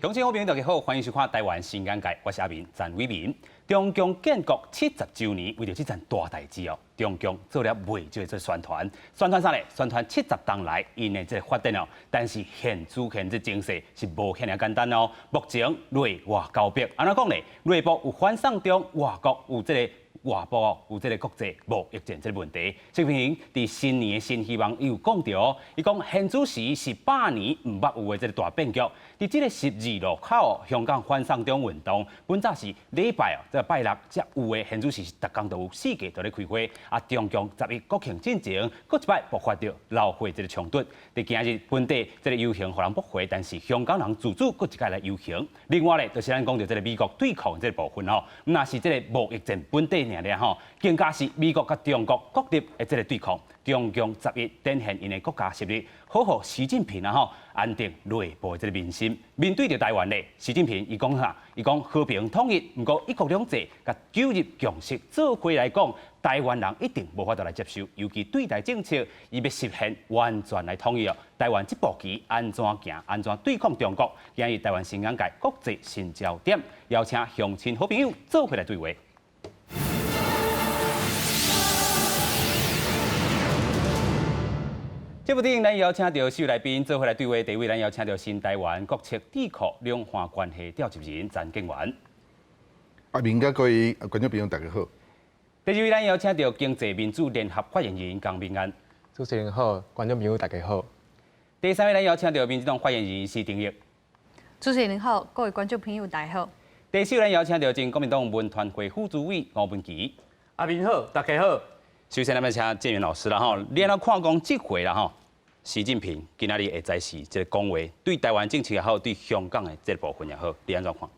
鄉親好朋友大家好，歡迎收看《台灣新眼界》，我是阿明陳偉民。中共建國70週年，為著這件大代誌哦，中共做了袂少的這宣傳，宣傳啥咧？宣傳70冬來𪜶的這個發展哦，但是現主權這情勢是無遐爾簡單哦。目前內外交逼，按怎講咧？內部有反送中，外國有這個外部哦，有這個國際貿易戰這個問題。習近平佇新年的新希望，伊有講著，伊講現主時是100年毋捌有的這個大變局。佇這個十字路口，香港反送中運動本早是禮拜哦，這個拜六才有的，現主時是逐工都有四界都咧開花。啊，中共十一國慶進前，閣一擺爆發著流血這個衝突。佇今日本地這個遊行予人駁回，但是香港人自主閣一擺來遊行。另外咧，就是咱講著這個美國對抗這個部分吼，毋若是這個貿易戰本地爾爾吼，更加是美國佮中國國力的這個對抗。中共十一展現𪜶的國家實力，好予習近平啊吼安定內部的這個民心。面對著台灣咧，習近平伊講啥？伊講和平統一，毋過一國兩制佮九二共識做伙來講，台灣人一定無法度來接受。尤其對台政策，伊欲實現完全來統一哦。台灣這步棋按怎行？按怎對抗中國？今日台灣新眼界國際新焦點，邀請鄉親好朋友做伙來對話。節目頂，咱邀請著四位來賓做伙來對話。第一位，咱邀請著新台灣國策智庫兩岸關係召集人陳建元。阿明佮各位觀眾朋友大家好。第二位，咱邀請著經濟民主聯合發言人江明安。主持人好，觀眾朋友大家好。第三位，咱邀請著民進黨發言人施廷玉。主持人好，各位觀眾朋友大家好。第四位，咱邀請著前國民黨文傳會副主委吳文祺。阿明好，大家好。首先，咱們請建元老師啦吼，你按怎看講這回啦吼？習近平今仔日會知是這個講話，對台灣政策也好，對香港的這個部分也好，你按怎看？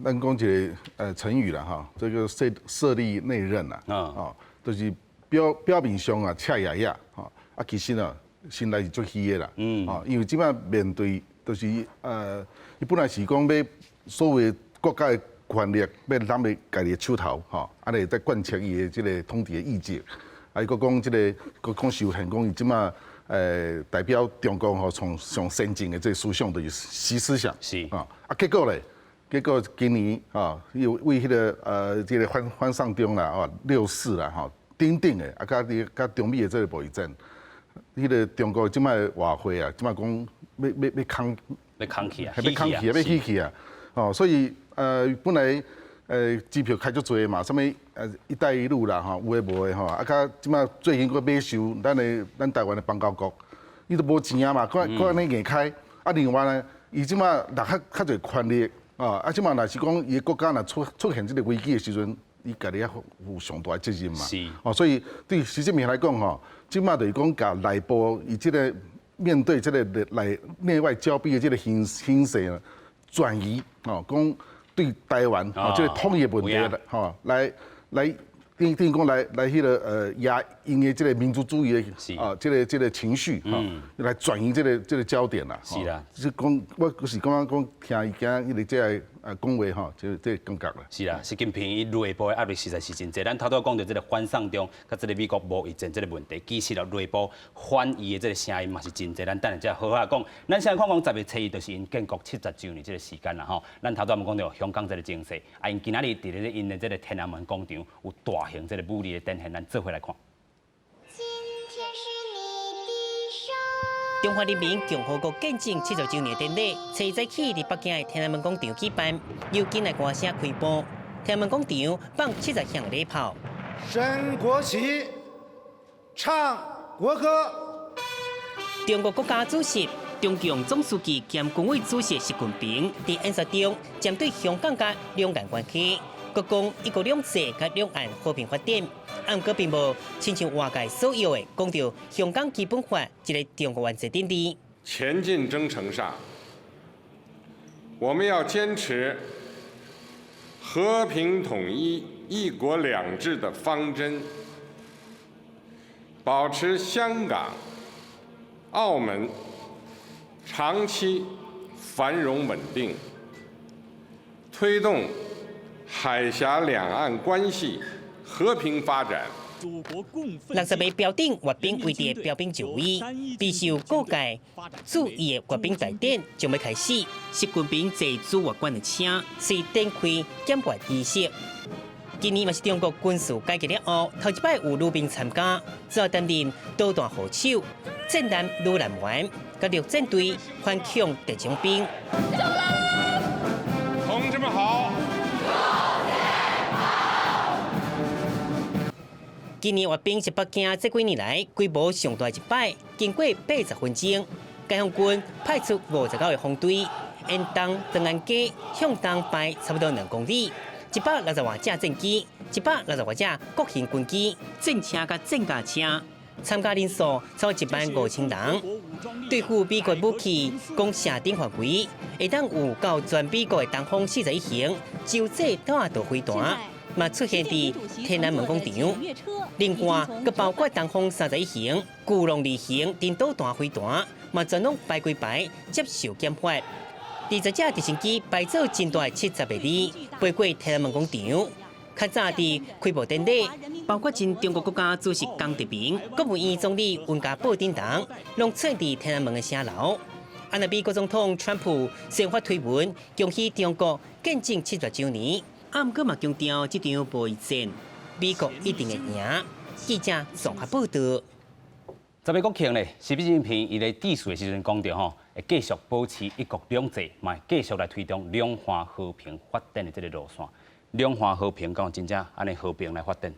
咱講一個成語啦吼，這個色厲內荏啦，哦，就是表面上啊，赤掖掖，吼，啊，其實呢，心內是足虛的啦，哦，因為這擺面對就是伊本來是講欲所謂國家的權力欲攬佇家己的手頭，吼，啊，咧在貫徹伊的這個統治的意志，啊，伊閣講這個，閣講修憲，講伊這擺代表中國吼，從上先進的這個思想就是習思想，啊，啊，結果咧，結果今年啊，又為彼個這個反送中啦，哦，六四啦，吼，等等的，啊，佮佇佮中美的這個貿易戰，彼個中國這擺外匯啊，這擺講欲空，欲空去啊，欲空去啊，欲起去啊，哦，所以本來支票開足濟嘛，啥物一帶一路啦，吼，有的無的吼，啊，佮這擺最近閣買收咱的咱台灣的邦交國，伊都無錢啊嘛，閣閣按呢硬開，啊，另外呢，伊這擺若較較濟權力啊，啊，這擺若是講伊的國家若出現這個危機的時陣，伊家己愛負上大的責任嘛。哦，所以對習近平來講吼，這擺就是講共內部伊這個面對這個內外交逼的這個形勢轉移哦，講對台灣哦，這個統一問題吼，來來等於講來來彼個壓𪜶的這個民族主義的啊，這個情緒吼，來轉移這個焦點啦。是啦，是講我是感覺講聽伊今彼個這個講話吼，就這個感覺啦。是啦，習近平伊內部的壓力實在是真濟。咱頭拄講著這個反送中，佮這個美國貿易戰這個問題，其實咯內部反伊的這個聲音嘛是真濟。咱等下才好好講。咱先看講10月初一就是𪜶建國70週年這個時間啦吼。咱頭拄仔嘛講著香港這個情勢，啊，𪜶今仔日佇咧𪜶的這個天安門廣場有大型這個武力的展現，咱做伙來看。中華人民共和國建政70週年典禮，初一早起佇北京的天安門廣場舉辦，由境內歌聲開幕。天安門廣場放70響禮炮，升國旗，唱國歌。中國國家主席、中共總書記兼軍委主席習近平佇演說中，針對香港佮兩岸關係，閣講一國兩制佮兩岸和平發展，毋過並無親像外界所臆的講著香港基本法一個中國原則等等。前進征程上，我們要堅持和平統一、一國兩制的方針，保持香港、澳門長期繁榮穩定，推動海峽兩岸關係和平發展。60个標準閱兵圍佇標兵就位，備受各界注意的閱兵大典將欲開始。習近平坐主閱館的車，隨展開檢閱儀式。今年嘛是中國軍事改革了後，頭一擺有女兵參加，主要擔任導彈號手、戰艦女艦員，佮陸戰隊反恐特種兵。同志們好。今年閱兵是北京這幾年來規模上大一擺，經過80分鐘，解放軍派出59個方隊，沿東長安街向東排差不多2公里。160外架戰機，160外架國型軍機、戰車佮戰甲車，參加人數超1萬5千人。對付美國武器講射程範圍，會當有到全美國的東風41型洲際彈道飛彈，嘛出現佇天安門廣場。另外，閣包括東風31型、巨浪2型等導彈飛彈，嘛全攏排規排接受檢發。20架直升機排做真大70個字，飛過天安門廣場。較早佇開幕典禮，包括前中國國家主席江澤民、國務院總理溫家寶等人，攏出現佇天安門的城樓。啊，若美國總統川普先發推文，恭喜中國建政70週年，啊，毋過嘛強調這場貿易戰，美國一定會贏。記者綜合報導。十一國慶咧，習近平伊咧致辭的時陣講著吼，會繼續保持一國兩制，嘛會繼續來推動兩岸和平發展的這個路線。兩岸和平敢有真正按呢和平來發展？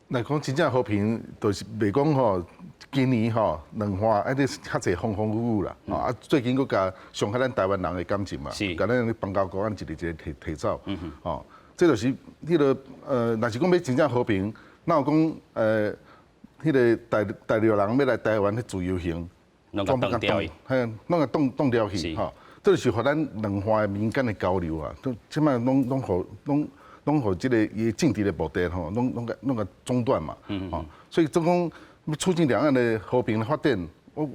若講真正和平，就是袂講吼，今年吼兩岸愛咧較濟風風雨雨啦。啊，最近閣共傷害咱台灣人的感情嘛，共咱邦交國按一个一个提提走。吼，這就是彼個若是講欲真正和平，哪有講彼個大陸人欲來台灣彼自由行，攏共擋掉去，嘿，攏共擋擋掉去，吼，這就是予咱兩岸的民間的交流啊，都這擺攏攏予攏攏予這个伊政治的目的吼，攏攏共攏共中斷嘛，吼，所以總講促進兩岸的和平的發展，我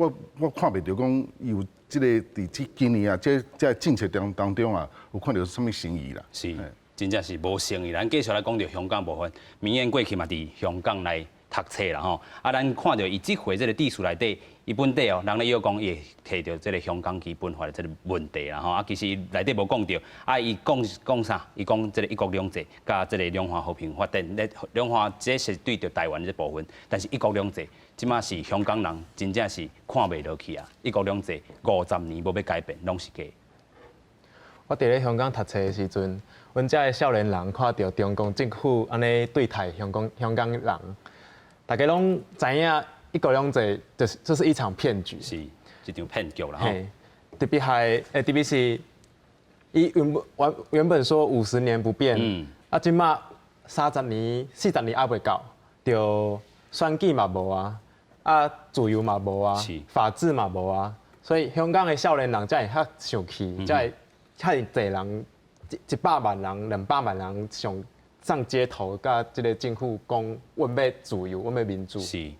看袂著講有這个佇這今年啊，這這政策當當中啊，有看著啥物誠意啦。是，真正是無誠意。咱繼續來講著香港部分，明諺過去嘛佇香港來讀冊啦吼，啊，咱看著伊這回這个致辭內底，伊本底哦，人咧臆講伊會提著這个香港基本法的這个問題啦吼，啊，其實伊內底無講著，啊，伊講講啥？伊講這个一國兩制，佮這个兩岸和平發展，咧兩岸這是對著台灣這部分，但是一國兩制，這馬是香港人真正是看袂落去啊！一國兩制50年無欲改變，攏是假。我佇咧香港讀冊的時陣，阮遮的少年人看著中共政府按呢對待香港香港人。大家攏知影一國兩制就是這是一場騙局，是這場騙局啦吼。特別係特別是伊原本原原本說50年不變，啊，這馬30年、40年猶未到，就選舉嘛無啊，啊自由嘛無啊，法治嘛無啊，所以香港的少年人才會較生氣，才會遐爾濟人一一百萬人、200萬人上上街頭，佮這个政府講，阮欲自由，阮欲民主。是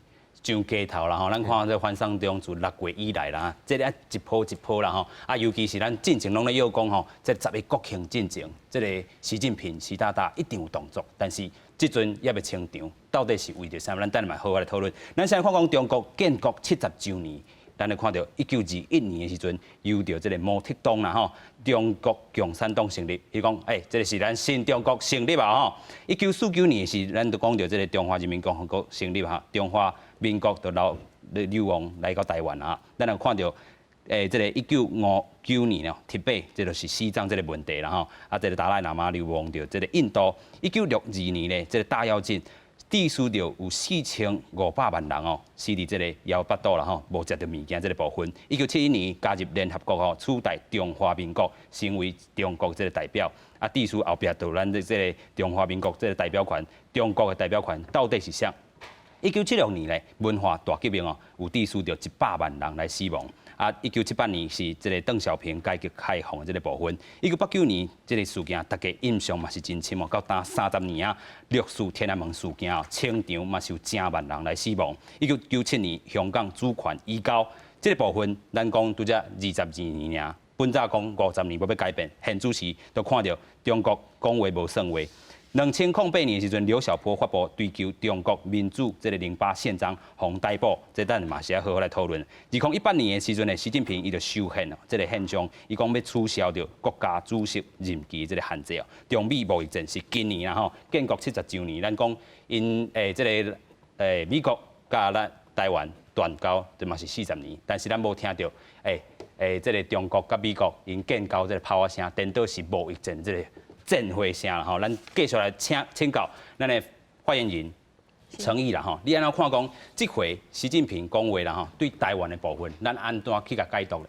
上街頭啦吼，咱看這反送中自6月以來啦，這个一波一波啦吼，啊，尤其是咱進前攏咧臆講吼，這十一國慶進前，這个習近平習大大一定有動作，但是這陣猶未清場，到底是為著啥？咱等下嘛好好來討論。咱先來看講中國建國70週年。咱來看著1921年的時陣，由著這个毛澤東啦吼，中國共產黨成立，伊講，欸，這个是咱新中國成立啊吼。1949年是咱就講著這个中華人民共和國成立哈，中華民國就流流亡來到台灣啊。咱來看著，這个1959年哦，提白，這就是西藏這个問題啦吼。啊，這个達賴喇嘛流亡著這个印度。1962年咧，這个大躍進。致使著有4500萬人哦，死佇這个枵腹肚啦吼，無食著物件這个部分。1971年加入聯合國吼，取代中華民國成為中國這个代表。啊，致使後壁就咱這個中華民國這个代表權，中國的代表權到底是啥？1976年咧，文化大革命哦，有致使著100萬人來死亡。啊，1978年是這個鄧小平改革開放的這个部分。1989年這个事件，大家印象嘛是真深哦。到今30年啊，六四天安門事件哦，清場嘛是有成萬人來死亡。1997年香港主權移交這个部分，咱講拄才22年爾，本早講50年無欲改變，現主時都看著中國講話無算話。2008年的時陣，劉曉波發布追求中國民主這个零八憲章，予逮捕，這咱嘛是愛好好來討論。2018年的時陣呢，習近平伊就修憲哦，這个憲章，伊講欲取消著國家主席任期這个限制哦。中美貿易戰是今年啦吼，建國70週年，咱講𪜶這个美國佮咱台灣斷交，這嘛是40年，但是咱無聽著這个中國佮美國𪜶建交這个炮仔聲，顛倒是貿易戰這个戰火聲啦吼。咱繼續來請教咱的發言人陳毅啦吼，你按怎看講這回習近平講話啦吼，對台灣的部分，咱按怎去共解讀咧？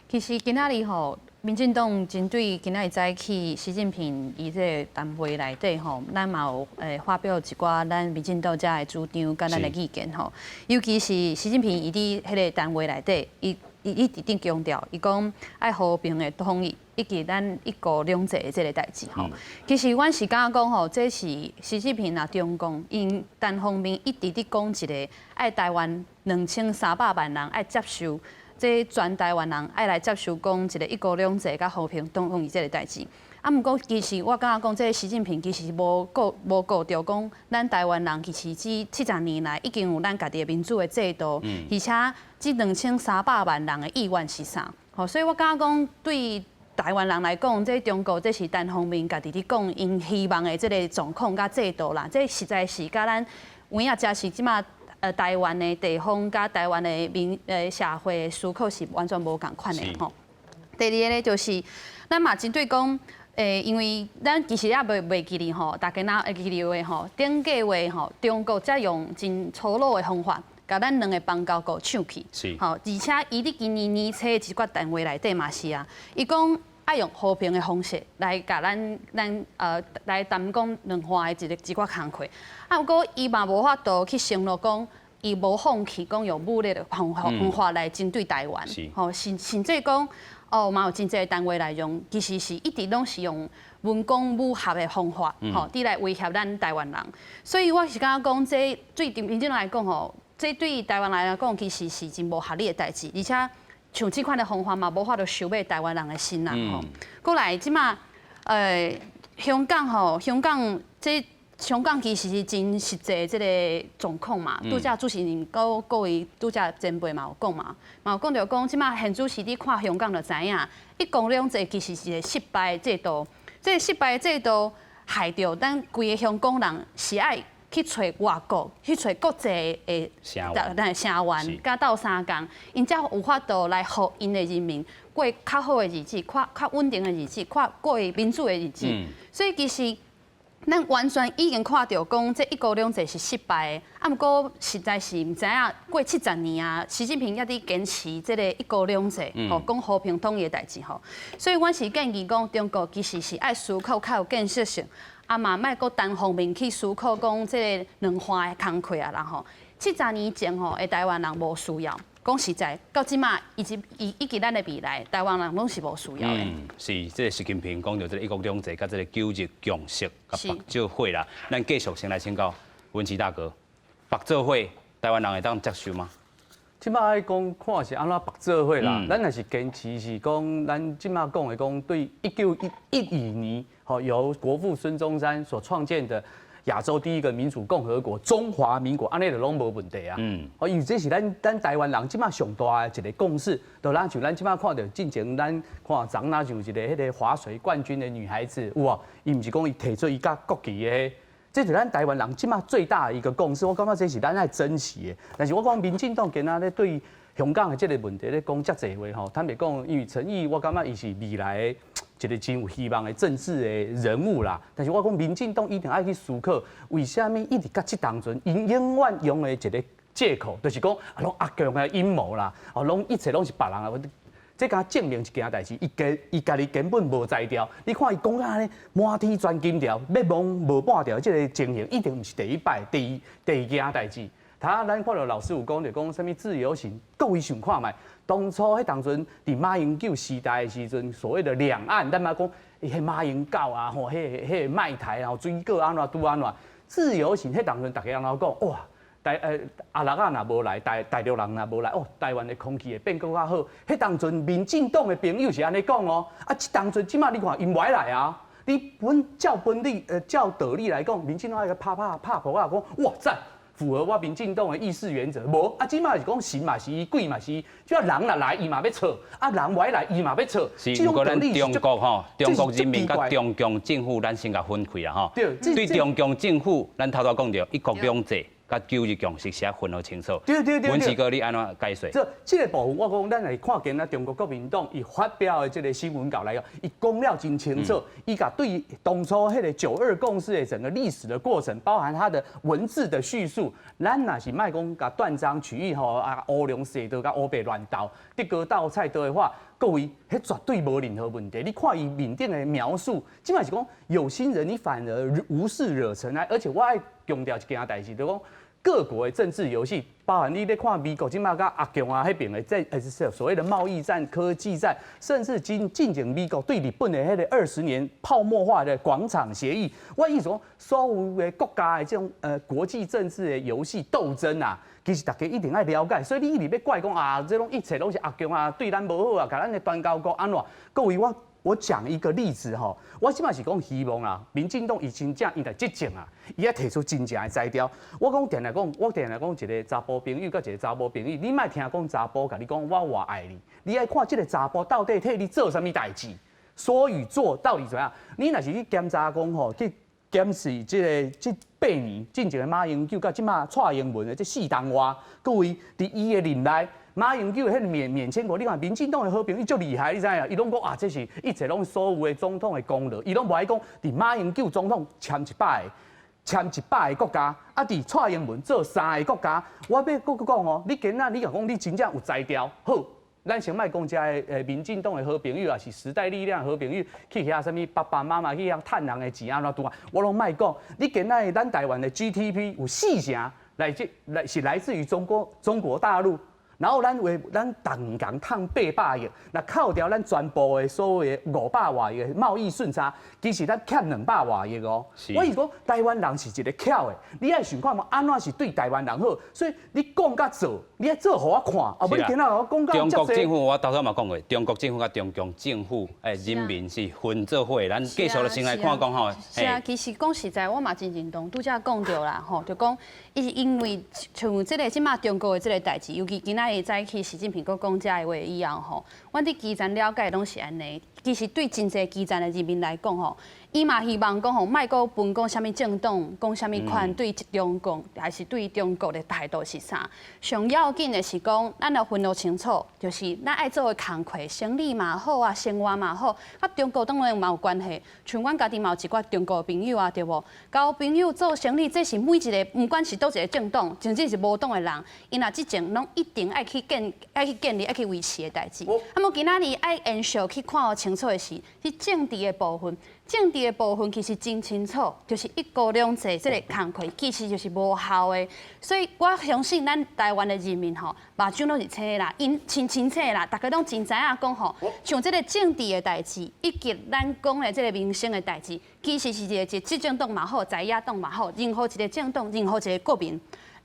其實今仔日吼，民進黨針對今仔日早起習近平伊這个談話內底吼，咱嘛有發表一寡咱民進黨遮的主張佮咱的意見吼。尤其是習近平伊佇彼个談話內底，伊一直佇強調，伊講愛和平的統一，以及咱一國兩制的這个代誌吼。其實阮是感覺講吼，這是習近平啊中共𪜶單方面一直佇講一个愛台灣2300萬人愛接受。這全台灣人愛來接受講一个一國兩制佮和平統一這个代誌。啊，毋過其實我感覺講，這个習近平其實無顧著講，咱台灣人其實這70年來已經有咱家己的民主的制度，而且這2300萬人的意願是啥？吼，所以我感覺講對台灣人來講，這中國這是單方面家己佇講𪜶希望的這个狀況佮制度啦，這實在是佮咱有影誠是這馬台灣的地方佮台灣的民社會思考是完全無仝款的吼。第二个咧就是，咱嘛針對講，因為咱其實也袂記得吼，大家若會記得話吼，頂個月吼，中國才用真粗魯的方法，共咱兩个邦交國搶去。吼，而且伊佇今年年初一寡談話內底嘛是啊，伊講愛用和平的方式來共咱來談講兩岸的一寡工課。啊，毋過伊嘛無法度去承諾講，伊無放棄講用武力的方法來針對台灣。吼，甚至講哦，嘛有真濟單位內容，其實是一直攏是用文攻武嚇的方法，吼，佇來威脅咱台灣人。所以我是感覺講，這對民進黨來講吼，這對台灣人來講，其實是真無合理的代誌，而且像這款的方法嘛，無法度收買台灣人的心啦，吼。過來這馬，香港吼，香港其實是真實際這个狀況嘛。拄才主持人閣各位拄才前輩嘛有講嘛，嘛有講著講，這馬現主時你看香港就知影，一國兩制其實是一个失敗的制度，這个失敗的制度害著咱規个香港人是愛去揣外國，去揣國際的咱的聲援，佮鬥相共，𪜶才有法度來予𪜶的人民過較好的日子，較穩定的日子，較過民主的日子。所以其實咱完全已經看著講，這一國兩制是失敗的。啊，毋過實在是毋知影過七十年啊，習近平猶佇堅持這个一國兩制，吼，講和平統一的代誌吼。所以阮是建議講，中國其實是愛思考較有建設性，啊嘛莫閣單方面去思考講這个兩岸的工課啊啦吼。七十年前吼，的台灣人無需要。講實在，到這馬以及以及咱的未來，台灣人攏是無需要的。嗯，是，這个習近平講著這个一國兩制，佮這个九二共識，佮北做伙啦。咱繼續先來請教文琪大哥，縛做伙，台灣人會當接受嗎？這馬愛講看是按怎縛做伙啦，咱若是堅持是講，咱這馬講的講，對1912年，吼由國父孫中山所創建的亞洲第一個民主共和國中華民國，按呢就攏無問題啊。哦，因為這是咱台灣人這馬上大的一个共識。就咱像咱這馬看著進前咱看昨若像一个彼个划水冠軍的女孩子，有無？伊毋是講伊提出伊佮國旗的，這是咱台灣人這馬最大的一個共識。我感覺這是咱愛珍惜的。但是我講民進黨今仔咧對香港的這个問題咧講遮濟話吼，坦白講，因為陳毅，我感覺伊是未來的一个真有希望的政治的人物啦，但是我講民進黨一定愛去思考，為啥物一直到這當陣，𪜶永遠用的一个借口，就是講啊，攏阿共的陰謀啦，哦，攏一切攏是別人的，這敢證明一件代誌，伊家己根本無才調。你看伊講甲按呢滿天鑽金條，欲摸無半條，這个情形一定毋是第一擺，第二件代誌。他咱看著老師有講，就講啥物自由行，各位想看覓？當初彼當陣佇馬英九時代的時陣，所謂的兩岸，咱嘛講，彼馬英九啊，吼，彼個賣台啊，水果按怎拄按怎，自由行彼當陣，大家按怎講？哇！阿拉仔若無來，大陸人若無來，哦，台灣的空氣會變閣較好。彼當陣民進黨的朋友是按呢講哦，啊，這當陣這馬你看，𪜶無愛來啊。你本照本理，照道理來講，民進黨愛拍拍拍噗仔講，哇讚，符合我民進黨的議事原則。無啊，這馬是講神嘛是伊，鬼嘛是伊，只要人若來，伊嘛欲吵；啊，人無愛來，伊嘛欲吵。是，毋過咱中國吼，中國人民佮中共政府，咱先共分開啦吼。對中共政府，咱頭拄講著一國兩制。佮九二共識寫分予清楚。對對對。文慈哥，你按怎解說？這個部分，我講咱來看見咱中國國民黨伊發表的這個新聞稿來講，伊講了真清楚。伊共對當初彼個九二共識的整個歷史的過程，包含它的文字的敘述，咱若是莫講共斷章取義吼，啊烏龍踅道佮烏白亂鬥，竹篙鬥菜刀的話，各位，彼絕對無任何問題。你看伊面頂的描述，這馬是講有心人，你反而無事惹塵埃。而且我愛強調一件代誌，就講各國的政治遊戲，包含你咧看美國這馬佮阿共啊彼邊的這是所謂的貿易戰、科技戰，甚至進前美國對日本的彼個20年泡沫化的廣場協議。我意思講，所有的國家的這種國際政治的遊戲鬥爭啊，其實大家一定愛了解。所以你一直欲怪講啊，這攏一切攏是阿共啊，對咱無好啊，共咱的斷交國按怎？各位我。我講一個例子吼，我這馬是講希望啊，民進黨伊真正伊來執政啊，伊愛提出真正的才調。我講定定講，我定定講一個查埔朋友佮一個查某朋友，你莫聽講查埔共你講我偌愛你，你愛看這個查埔到底替你做啥物代誌，說與做到底怎樣？你若是去檢查講吼，去檢視這個這8年進前的馬英九佮這馬蔡英文的這四冬外，各位佇伊的任內。馬英九彼個免簽國，你看民進黨的好朋友足厲害，你知影？伊攏講啊，這是一切攏所有的總統的功勞，伊攏無愛講，佇馬英九總統簽100個，簽100個國家，啊，佇蔡英文做三个國家，我欲閣閣講哦，你今仔你若講你真正有才調，好，咱先莫講遮个民進黨的好朋友，抑是時代力量的好朋友，去遐啥物爸爸媽媽去遐趁人的錢按怎拄啊，我攏莫講。你今仔咱台灣的 GDP 有四成來自來是來自於中國大陸。然後咱為咱逐年趁800億，若扣掉咱全部的所有的500外億的貿易順差，其實咱欠200外億哦。我意思講，台灣人是一个巧的，你愛想看覓按怎是對台灣人好，所以你講佮做，你愛做予我看，啊無你今仔我講到中國政府我頭拄嘛講過，中國政府佮中共政府，人民是分做伙，咱繼續先來看講吼。是啊，其實講實在，我嘛真認同，拄才講著啦，吼，就講伊因為像這个這馬中國的這个代誌，尤其今仔日早起習近平閣講這个話以後吼，阮佇基層了解攏是按呢。其實對真濟基層的人民來講吼，伊嘛希望講吼，莫閣分講啥物政黨，講啥物款對中共，還是對中國的態度是啥？上要緊的是講，咱若分予清楚，就是咱愛做的工課，生理嘛好啊，生活嘛好，佮中國當然嘛有關係。像阮家己嘛有一寡中國朋友啊，對無？交朋友做生理，這是每一个，毋管是佗一个政黨，甚至是無黨的人，𪜶若執政，攏一定愛去建、愛去建立、愛去維持的代誌。啊，毋今仔日愛延續去看予清楚的是，佇政治的部分，政治的部分其實真清楚，就是一國兩制這个工課，其實就是無效的。所以我相信咱台灣的人民吼，目睭攏是青的啦，𪜶真清楚啦，大家攏真知影講吼，像這个政治的代誌，以及咱講的這个民生的代誌，其實是一个執政黨嘛好，在野黨嘛好，任何一个政黨，任何一个國民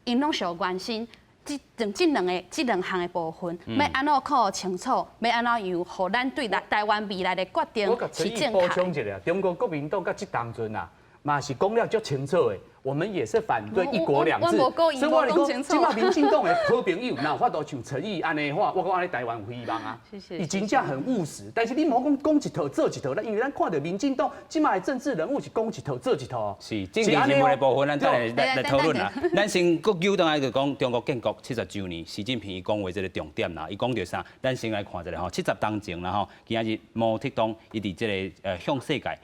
，𪜶攏上關心。這兩項的部分，欲按怎看清楚，欲按怎樣，予咱對台灣未來的決定是正確。我補充一下，中國國民黨佮這當陣啊，嘛是講了足清楚的。我們也是反對一國兩制，所以我講，這馬民進黨的好朋友，若有法度像陳毅按呢的話，我講按呢台灣有希望啊。伊真正很務實，但是你莫講講一套做一套啦，因為咱看著民進黨這馬的政治人物是講一套做一套。是政治人物的部分，咱等下來討論啦。咱先閣糾轉來就講中國建國70週年，習近平伊講話這个重點啦，伊講著啥？咱先來看一下吼，70冬前啦吼，今仔日毛澤東伊佇這个向世界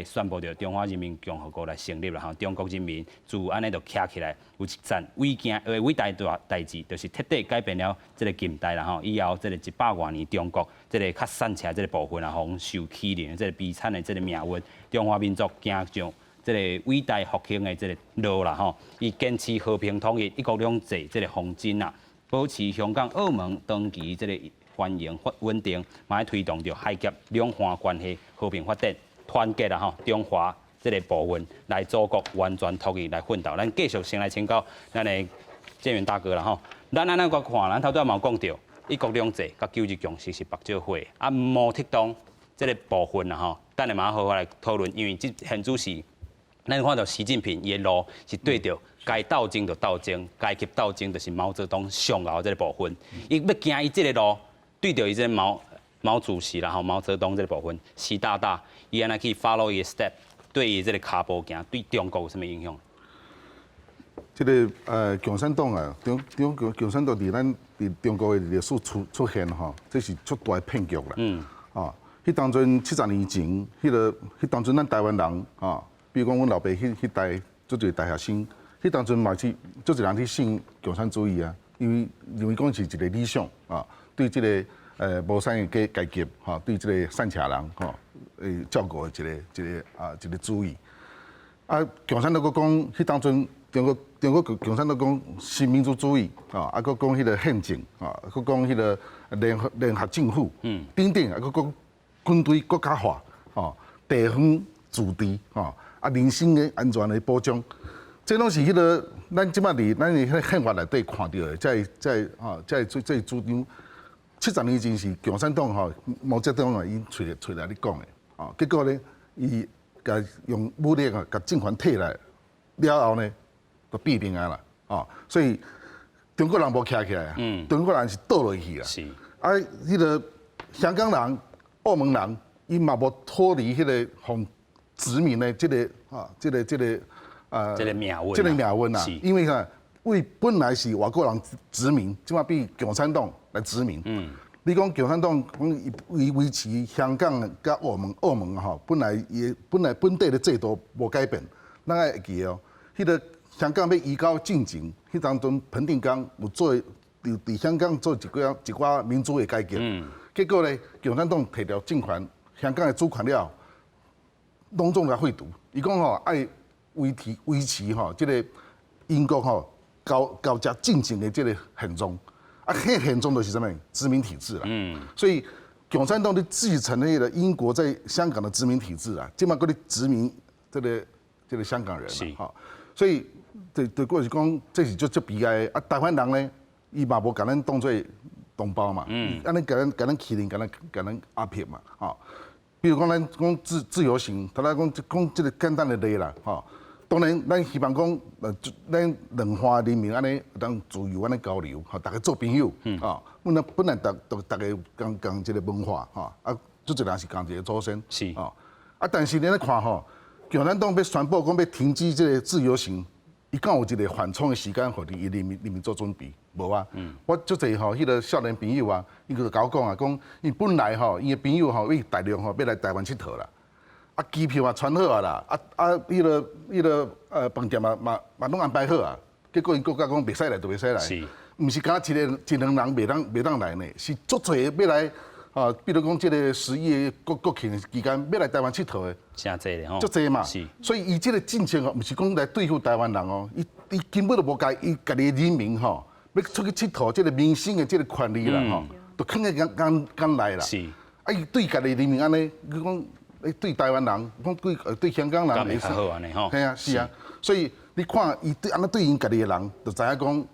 宣布著中華人民共和國來成立啦吼，中國人民自按呢就徛起來，有一件偉大大代誌，就是徹底改變了這个近代啦吼。以後這个100外年中國這个較散赤這个部分啊，予受欺凌的這个悲慘的這个命運，中華民族行上這个偉大復興的這个路啦吼。伊堅持和平統一、一國兩制這个方針啊，保持香港、澳門長期這个繁榮發穩定，嘛愛推動著海峽兩岸關係和平發展。團結啦吼，中華這个部分來祖國完全統一來奮鬥。咱繼續先來請教咱的建元大哥啦吼。咱按呢閣看，咱頭拄仔嘛有講著，一國兩制佮九二共識是縛做伙。啊，毛澤東這个部分啦吼，等下嘛好好來討論，因為這現主是咱看著習近平伊的路是對著該鬥爭就鬥爭，階級鬥爭就是毛澤東上後這個部分，伊欲行伊這個路，對著伊這個毛主席啦吼，毛澤東這個部分，習大大，伊按呢去 follow 伊的 step，對伊這個跤步行，對中國有啥物影響？這個共產黨啊，中共產黨佇咱佇中國的歷史出現吼，這是足大的騙局啦。啊，彼當陣70年前，彼當陣咱台灣人啊，比如講阮老爸彼代足濟大學生，彼當陣嘛是足濟人去信共產主義啊，因為認為講是一個理想啊，對這個無產階級吼，對這個散赤人吼，照顧的一個主義。啊，共產黨閣講，彼當陣中國共產黨講新民主主義，啊，閣講彼個憲政，啊，閣講彼個聯合政府，等等，啊，閣講軍隊國家化，吼，地方自治，吼，啊，人身的安全的保障，這攏是彼個咱這擺佇咱的彼個憲法內底看著的，這主張。70年前是共產黨吼，毛澤東啊，伊揣來咧講的，啊，結果呢，伊共用武力啊，共政權提來了後呢，就變變啊啦，啊，所以中國人無徛起來啊，中國人是倒落去啦，啊，彼個香港人、澳門人，伊嘛無脫離彼個予殖民的這個啊，這個這個命運，這個命運啊，因為啥？為本來是外國人殖民，這擺變共產黨來殖民。你講共產黨講伊維持香港佮澳門吼，本來本地的制度無改變，咱愛會記得哦。彼個香港欲移交進前，彼當陣彭定康有做佇香港做一寡民主的改革。結果呢，共產黨提著政權，香港的主權了，攏總共廢除。伊講吼愛維持吼這個英國吼交接進前的這個現狀。啊，彼現狀就是啥物？殖民體制啦。所以共產黨咧繼承彼個英國在香港的殖民體制啊，這擺閣咧殖民這個香港人啦。吼，所以對，過是講這是足足悲哀的。啊，台灣人呢，伊嘛無共咱當做同胞嘛，按呢共咱欺凌，共咱壓迫嘛，吼。比如講咱講自由行，頭來講這個簡單的例啦，吼。當然，咱希望講，咱兩岸人民按呢當自由按呢交流，吼，大家做朋友，啊，本來逐家仝一個文化，吼，啊，足濟人是仝一個祖先，啊，啊，但是你咧看吼，共產黨欲宣布講欲停止這個自由行，伊敢有一個緩衝的時間，予伊人民做準備？無啊。我足濟吼，彼個少年朋友啊，伊就共我講啊，講伊本來吼，伊的朋友吼，對大陸吼，欲來台灣𨑨迌啦。啊，機票也傳好啊啦，啊，彼個飯店嘛攏安排好啊，結果𪜶國家講袂使來就袂使來，毋是干焦一個一兩人袂當來呢，是足濟欲來啊，比如講這個11月國慶期間欲來台灣𨑨迌的，誠濟咧吼，足濟嘛，所以伊這個政策吼，毋是講來對付台灣人哦，伊根本就無共伊家己的人民吼，欲出去𨑨迌這個民生的這個權利啦吼，就囥佇監監內啦。啊，伊對家己人民按呢，你講。對台灣人，講對香港人，會較好按呢吼。係啊，是啊，所以你看伊對按呢對𪜶家己的人，就知影講，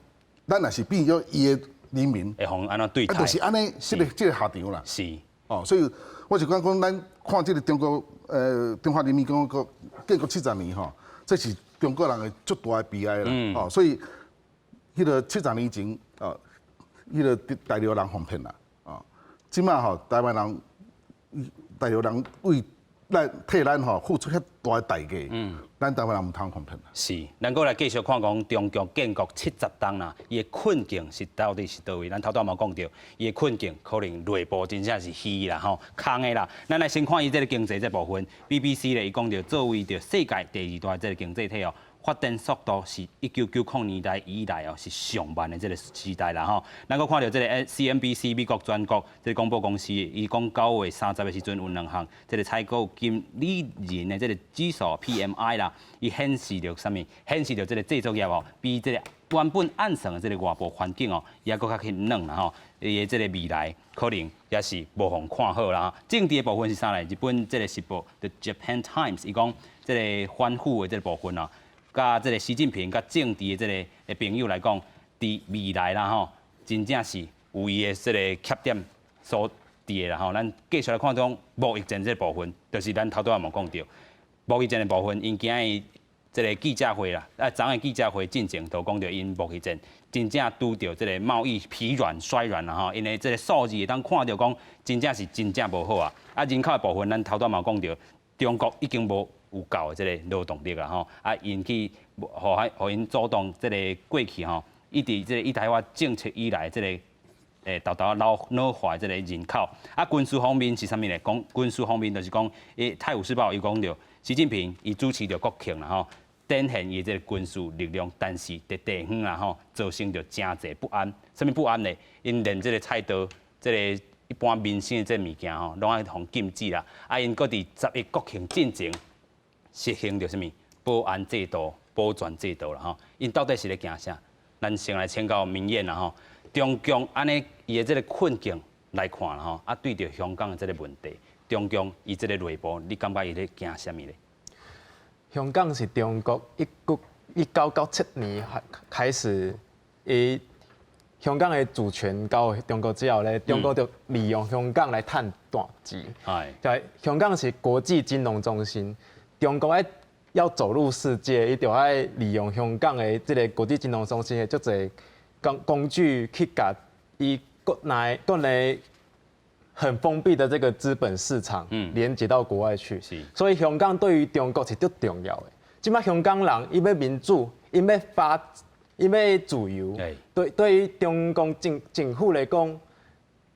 咱若是變做伊的人民，會予按怎對待？啊，就是按呢，這個下場啦。哦，所以我是講講，咱看這個中國，中華人民共和國建國七十年吼，這是中國人的足大的悲哀啦。哦，所以彼個七十年前，哦，彼個大陸人予騙啦，哦，這擺吼台灣人，大陸人為咱替咱吼付出遐大的代價，咱台灣人毋通予騙。是，咱閣來繼續看講中共建國七十冬啦，伊的困境是到底是佗位？咱頭拄嘛講著，伊的困境可能內部真正是虛啦吼，空的啦。咱來先看伊這個經濟這部分，BBC 咧伊講著作為著世界第二大這個經濟體哦。發展速度是1990年代以來哦，是上慢的這個時代啦吼。咱閣看著這個 CNBC 美國全國這個廣播公司，伊講9月30的時陣有兩項這個採購經理人的這個指數 PMI 啦，伊顯示著啥物？顯示著這個製造業哦，比這個原本按算的這個外部環境哦，也閣較去軟啦吼。伊的這個未來可能也是無予看好啦。政治的部分是啥咧？日本這個時報 The Japan Times 伊講這個反腐的這個部分啊。佮這個習近平佮政治的這個朋友來講，佇未來啦吼，真正是有伊的這個缺點所佇佇的啦吼。咱繼續來看講貿易戰這個部分，就是咱頭拄仔嘛講著貿易戰的部分，𪜶今日這個記者會啦，啊，昨昏記者會進前就講著𪜶貿易戰真正拄著這個貿易疲軟衰軟啦吼，因為這個數字會當看著講真正是真正無好啊。啊，人口的部分，咱頭拄仔嘛講著，中國已經無有夠的這個勞動力啦吼，啊，𪜶去予予𪜶阻擋這個過去吼，一直這個一胎化政策以來這個沓沓老老化這個人口。啊，軍事方面是啥物咧？講軍事方面就是講，伊《泰晤士報》伊講著，習近平伊主持著國慶啦吼，展現伊這個軍事力量，但是佇地方啦吼，造成著誠濟不安。啥物不安咧？𪜶連這個菜刀，這個一般民生的這個物件吼，攏愛予禁止啦。啊，𪜶閣佇11國慶進前實行著啥物保安制度、保全制度啦吼。𪜶到底是咧驚啥？咱先來請教明燕啦吼。中共按呢伊的這個困境來看啦吼，啊對著香港的這個問題，中共伊這個內部，你感覺伊咧驚啥物咧？香港是中國1997年開始，伊香港的主權交予中國之後咧，中國就利用香港來趁大錢。就係香港是國際金融中心，中國愛要走入世界，伊就愛利用香港的這個國際金融中心的足濟工具去共伊國內很封閉的這個資本市場連接到國外去。所以香港對於中國是足重要的。這擺香港人伊欲民主，伊欲發，伊欲自由。對於中共政府來講，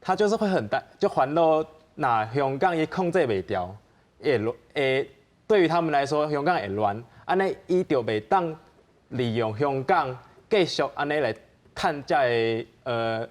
他就是會很大，就煩惱，若香港伊控制袂牢，會會對於他們來說，香港會亂，按呢伊就袂當利用香港繼續按呢來趁這个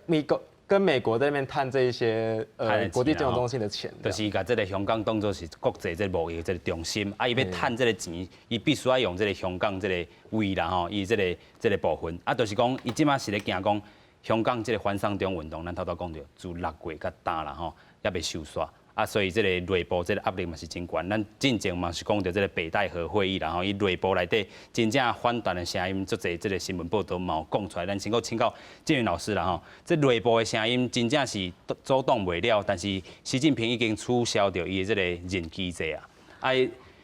美國跟美國這邊趁這一些國際金融中心的錢，就是共這個香港當做是國際這個貿易這個中心，啊，伊欲趁這個錢，伊必須愛用這個香港這個位啦吼，伊這個部分，啊，就是講伊這擺是咧驚講香港這個反送中運動，咱頭拄講著，自6月到今啦吼，猶未收煞。啊，所以這個內部這個壓力嘛是真懸。咱進前嘛是講著這個北戴河會議，然後伊內部內底真正反彈的聲音，足濟這個新聞報道嘛有講出來。咱先閣請教建雲老師啦吼，這內部的聲音真正是阻擋袂了，但是習近平已經取消著伊的這個任期制啊，啊，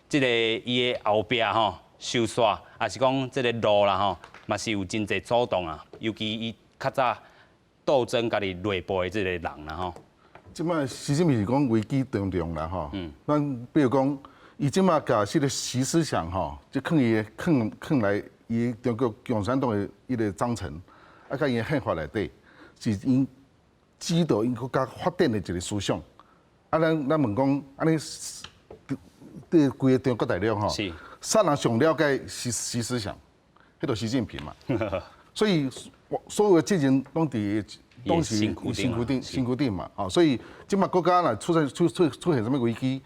這個伊的後壁吼收煞，抑是講這個路啦吼，嘛是有真濟阻擋啊。尤其伊較早鬥爭家己內部的這個人啦吼。這擺習近平是講危機重重啦吼，咱比如講，伊這擺共這個習思想吼，就囥伊囥囥來伊中國共產黨的伊個章程，啊，佮伊的憲法內底，是𪜶指導𪜶國家發展的一個思想。啊，咱問講，按呢對規个中國大陸吼，啥人上了解習思想？彼就習近平嘛。所以所有的責任攏佇。攏是身軀頂，身軀頂嘛，哦，所以這擺國家若出現出出出現啥物危機，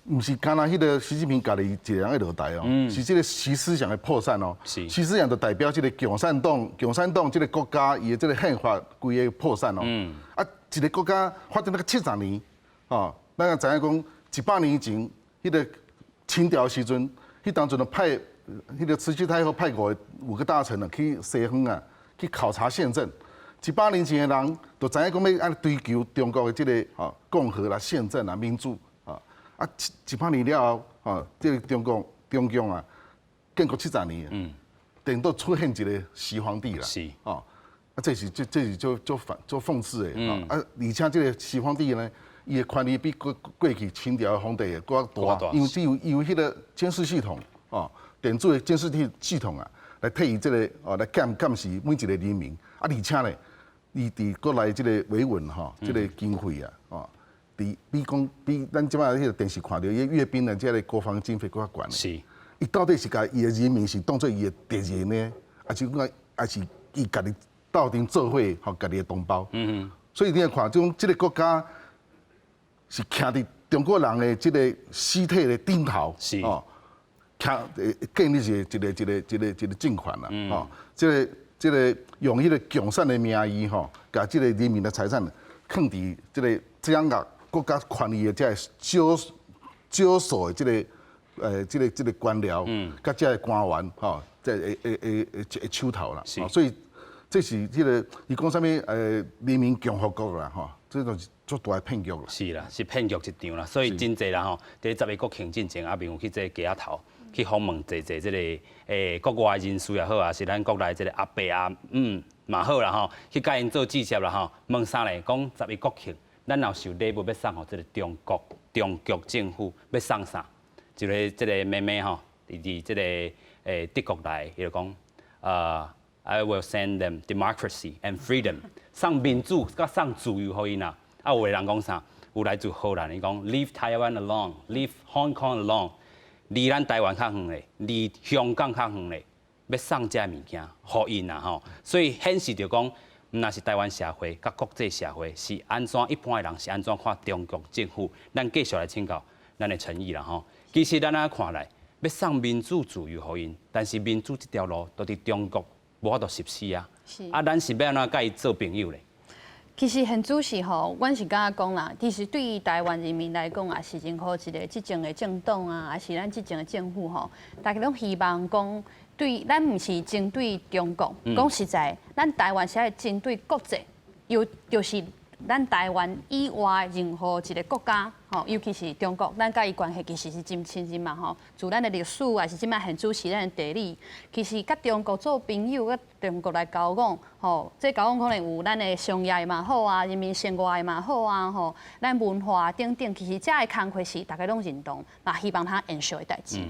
毋是干焦彼個習近平家己一個人會落台哦，是這個習思想的破產哦。習思想就代表這個共產黨，共產黨這個國家伊的這個憲法規個破產哦。啊，一個國家發展了70年，哦，咱知影講100年前，彼個清朝時陣，彼當陣就派彼個慈禧太后派五個大臣啊去西方啊去考察憲政。100年前的人就知影講欲按呢追求中國的這個吼共和啦、憲政啦、民主啊，啊100年了後，吼這個中國中共啊建國70年，顛倒出現一個習皇帝啦，哦，啊這是足反足諷刺的，啊，而且這個習皇帝呢，伊的權力比過去清朝的皇帝閣較大，因為只有伊有彼個監視系統，哦，電子的監視系統啊，來替伊這個哦來監視每一個人民，啊，而且呢，伊佇國內這個維穩吼，這個經費啊，哦，佇比講比咱這擺彼個電視看著伊閱兵的這個國防經費閣較懸。伊到底是共伊的人民是當做伊的敵人呢，抑是講抑是伊家己鬥陣做伙予家己的同胞？所以你來看，這種這個國家是徛佇中國人的這個屍體的頂頭，哦，徛建立一個政權啦，哦，這個用彼個共產的名義吼，共這個人民的財產囥佇這個掌握國家權力的這個少少數的這個官僚，佮這個官員吼，這會手頭啦，所以這是這個伊講啥物人民共和國啦，吼，這種是絕足大的騙局啦。是啦，是騙局一場啦，所以真濟人吼，佇11國慶進前，阿明有去這個街仔頭去訪問濟濟這個國外人士也好，抑是咱國內這個阿伯阿姆嘛好啦吼，去共𪜶做記者啦吼，問啥咧？講十一國慶，咱若有受禮物欲送予這個中國中國政府，欲送啥？一个這個妹妹吼，佇這個德國來，伊就講，I will send them democracy and freedom，送民主佮送自由予𪜶啦。啊，有的人講啥？有來自荷蘭，伊講 Leave Taiwan alone，Leave Hong Kong alone，離咱台灣較遠咧，離香港較遠咧，欲送這物件予𪜶啦吼。所以顯示著講，毋但是台灣社會佮國際社會是按怎一般的人是按怎看中國政府？咱繼續來請教咱的陳毅啦吼。其實咱按看來，欲送民主自由予𪜶，但是民主這條路都佇中國無法度實施啊。啊，咱是欲按怎佮伊做朋友咧？其實現主時吼，阮是感覺講啦，其實對於台灣人民來講，也是任何一個執政的政黨啊，抑是咱執政的政府吼，大家攏希望講，對咱毋是針對中國，講實在，咱台灣是愛針對國際，尤就是咱台灣以外任何一個國家，吼，尤其是中國，咱佮伊關係其實是真親近嘛，吼。自咱的歷史，抑是這擺現主時咱的地理，其實佮中國做朋友，佮中國來交往，吼，這交往可能有咱的商業嘛好啊，人民生活的嘛好啊，吼，咱文化等等，其實這个工課是大家攏認同，嘛希望它延續的代誌。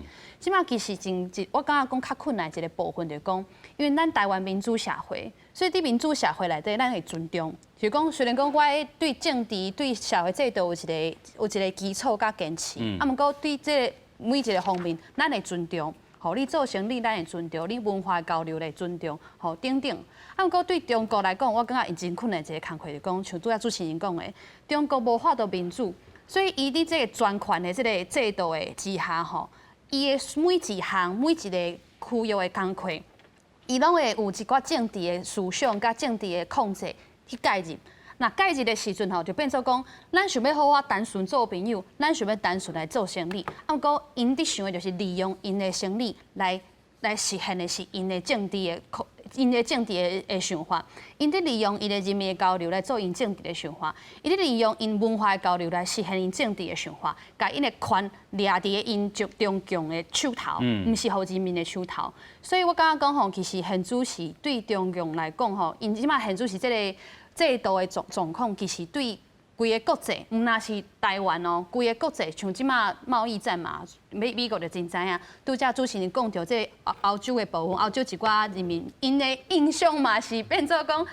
這擺其實真，我感覺講較困難一個部分就是講，因為咱台灣民主社會，所以佇民主社會內底，咱會尊重，就是講雖然講我對政治、對社會制度有一個基礎佮堅持，啊，毋過對這個每一個方面，咱會尊重。吼，你做生理，咱會尊重；你文化交流會尊重，吼等等。啊，毋過對中國來講，我感覺𪜶真困難一個工課，就是講，像拄仔主持人講的，中國無法度民主，所以伊佇這個專權的這個制度的之下，吼，伊的每一項每一個區域的工課，伊攏會有一寡政治的思想佮政治的控制去介入。若介入的時陣吼，就變做講，咱想欲好好單純做朋友，咱想欲單純來做生理，啊，毋過𪜶佇想的就是利用𪜶的生理來實現的是𪜶的政治的想法，𪜶佇利用𪜶的人民的交流來做𪜶政治的想法，𪜶佇利用𪜶文化的交流來實現𪜶政治的想法，共𪜶的權掠佇咧𪜶中共的手頭，毋是予人民的手頭。所以我感覺講吼，其實現主時對中共來講吼，𪜶這擺現主時這個制度的狀況，其實對規个國際，毋但是台灣哦，規个國際，像這擺貿易戰嘛，美國就真知影。拄才主持人講著這歐洲的部分，歐洲一寡人民，𪜶的印象嘛是變做講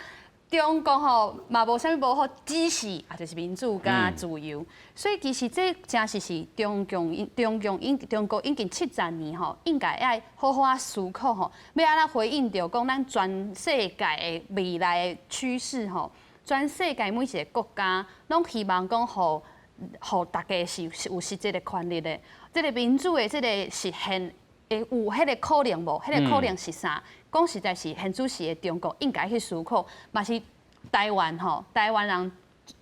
中國吼嘛無啥物無好，只是啊就是民主佮自由。所以其實這誠實是中國已經70年吼，應該愛好好仔思考吼，欲按怎回應著講咱全世界的未來的趨勢吼。全世界每一個國家攏希望講，予大家是有實際的權利的。這個民主的這個實現會有彼個可能無？彼個可能是啥？講實在是現主時的中國應該去思考，嘛是台灣吼，台灣人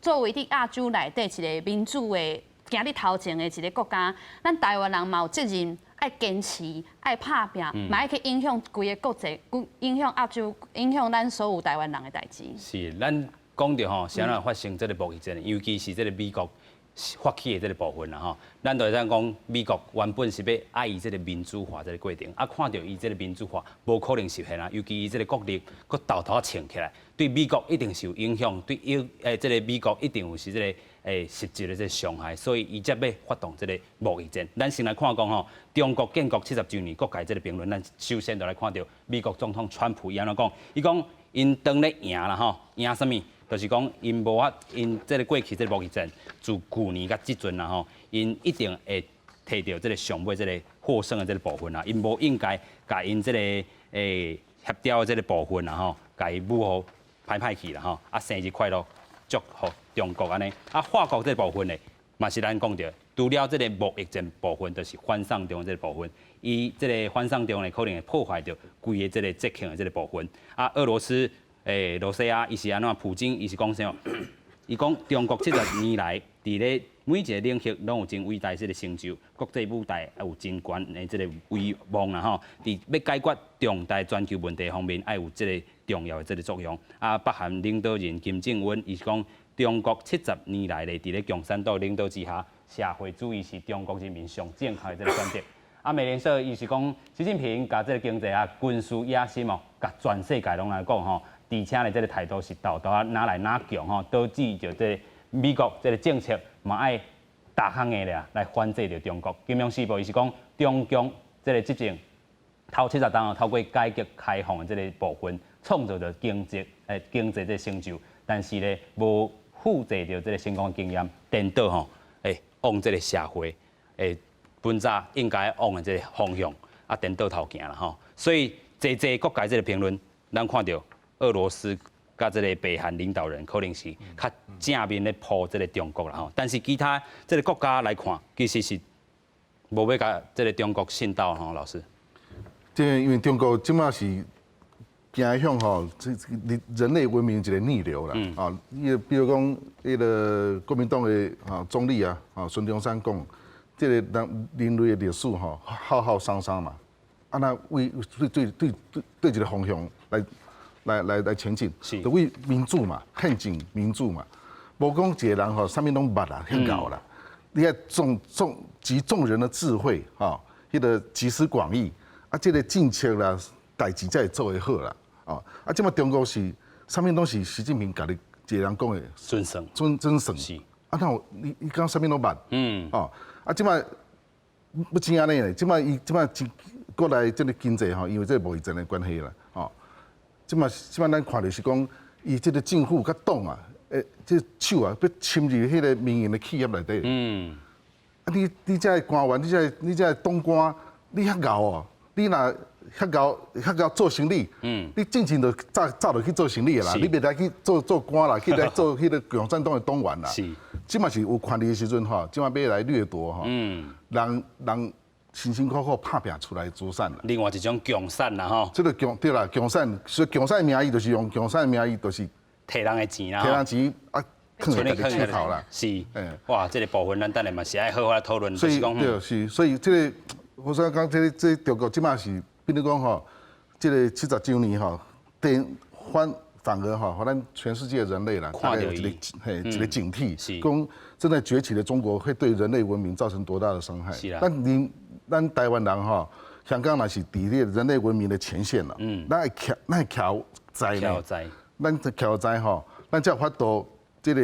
作為佇亞洲內底一個民主的行佇頭前的一個國家，咱台灣人嘛有責任愛堅持、愛拍拚，嘛愛去影響規个國際，影響亞洲、影響咱所有台灣人的代誌。是，咱講著吼，是按怎發生這個貿易戰，尤其是這個美國發起的這個部分啦吼。咱就會當講，美國原本是欲愛伊這個民主化這個過程，啊，看著伊這個民主化無可能實現啊，尤其伊這個國力閣沓沓撐起來，對美國一定是有影響，對這個美國一定有是這個實質的這個傷害，所以伊才欲發動這個貿易戰。咱先來看講吼，中國建國70週年各界這個評論，咱首先就來看著美國總統川普伊按怎講，伊講𪜶當咧贏啦吼，贏啥物？就是講，𪜶無法，𪜶這個過去這個貿易戰，自舊年到這陣啦吼，𪜶一定會提著這個上尾這個獲勝的這個部分啦，𪜶無應該共𪜶這個協調的這個部分啦吼，共伊舞予歹歹去啦吼，啊生日快樂，祝予中國按呢，啊法國這個部分咧，嘛是咱講著，除了這個貿易戰部分，就是反送中這個部分，伊這個反送中咧，可能會破壞著規个這個節慶的這個部分，啊俄羅斯。羅西亞伊是按怎？普京伊是講啥？伊講中國70年來，佇咧每一個領域攏有真偉大這個成就，國際舞台也有真懸的這個威望啦吼。佇欲解決重大全球問題方面，愛有這個重要的這個作用。啊，北韓領導人金正恩伊是講，中國70年來咧，佇咧共產黨領導之下，社會主義是中國人民上正確的這個選擇。啊，美聯社伊是講，習近平共這個經濟啊、軍事野心哦，共全世界攏來講吼，而且咧這個態度是沓沓仔愈來愈強吼，導致著這個美國這個政策嘛愛踏較硬咧來反制著中國。金融時報伊是講，中共這個執政頭70冬哦，透過改革開放的這個部分，創造著經濟這個成就，但是咧無複製著這個成功經驗，顛倒吼，往這個社會本早應該往的這個方向啊，顛倒頭行啦吼。所以濟濟各界這個評論，咱看著俄羅斯佮這個北韓領導人可能是較正面咧撲這個中國啦吼。但是其他這個國家來看，其實是無欲共這個中國信鬥吼，老師。這因為中國這馬是行向吼，這人類文明一個逆流啦。啊，伊比如講，彼個國民黨的啊總理啊，啊孫中山講，這個人類的歷史吼，浩浩湯湯嘛，啊那為對對對對對一個方向來前進，就為民主嘛，憲政民主嘛，無講一個人吼，啥物攏捌啦，遐𠢕啦，你愛眾眾集眾人的智慧，吼，彼個集思廣益，啊，這個政策啦，代誌才會做會好啦，哦，啊，這馬中國是啥物攏是習近平家己一個人講的，準算，準準算，是，啊，那你你講啥物攏捌，哦，啊，這馬不止按呢咧，這馬伊這馬國內這個經濟吼，因為這個貿易戰的關係啦，哦，這馬咱看著是講，伊這個政府佮黨啊，這手啊，欲侵入彼個民營的企業內底。啊，你這个官員，你這个黨官，你遐𠢕哦，你若遐𠢕遐𠢕做生理，你進前就早早就去做生理的啦，你袂來去做做官啦，去來做彼個共產黨的黨員啦。這馬是有權力的時陣吼，這馬欲來掠奪吼，人人辛辛苦苦拍拚出來資產啦。另外一種共產啦吼。這個共對啦，共產，所以共產名義就是用共產名義，就是提人的錢啦，提人錢啊，囥佇家己手頭啦。是，哇，這個部分咱等下嘛是愛好好來討論。所以對，是，所以這個我想講，這個這中國這馬是，比如講吼，這個70週年吼，對反而吼，予咱全世界人類啦，看著一個嘿一個警惕，講正在崛起的中國會對人類文明造成多大的傷害？是啦。咱台灣人吼，香港若是佇咧人類文明的前線啦，咱會徛，咱會徛在呢，咱徛在吼，咱才有法度這個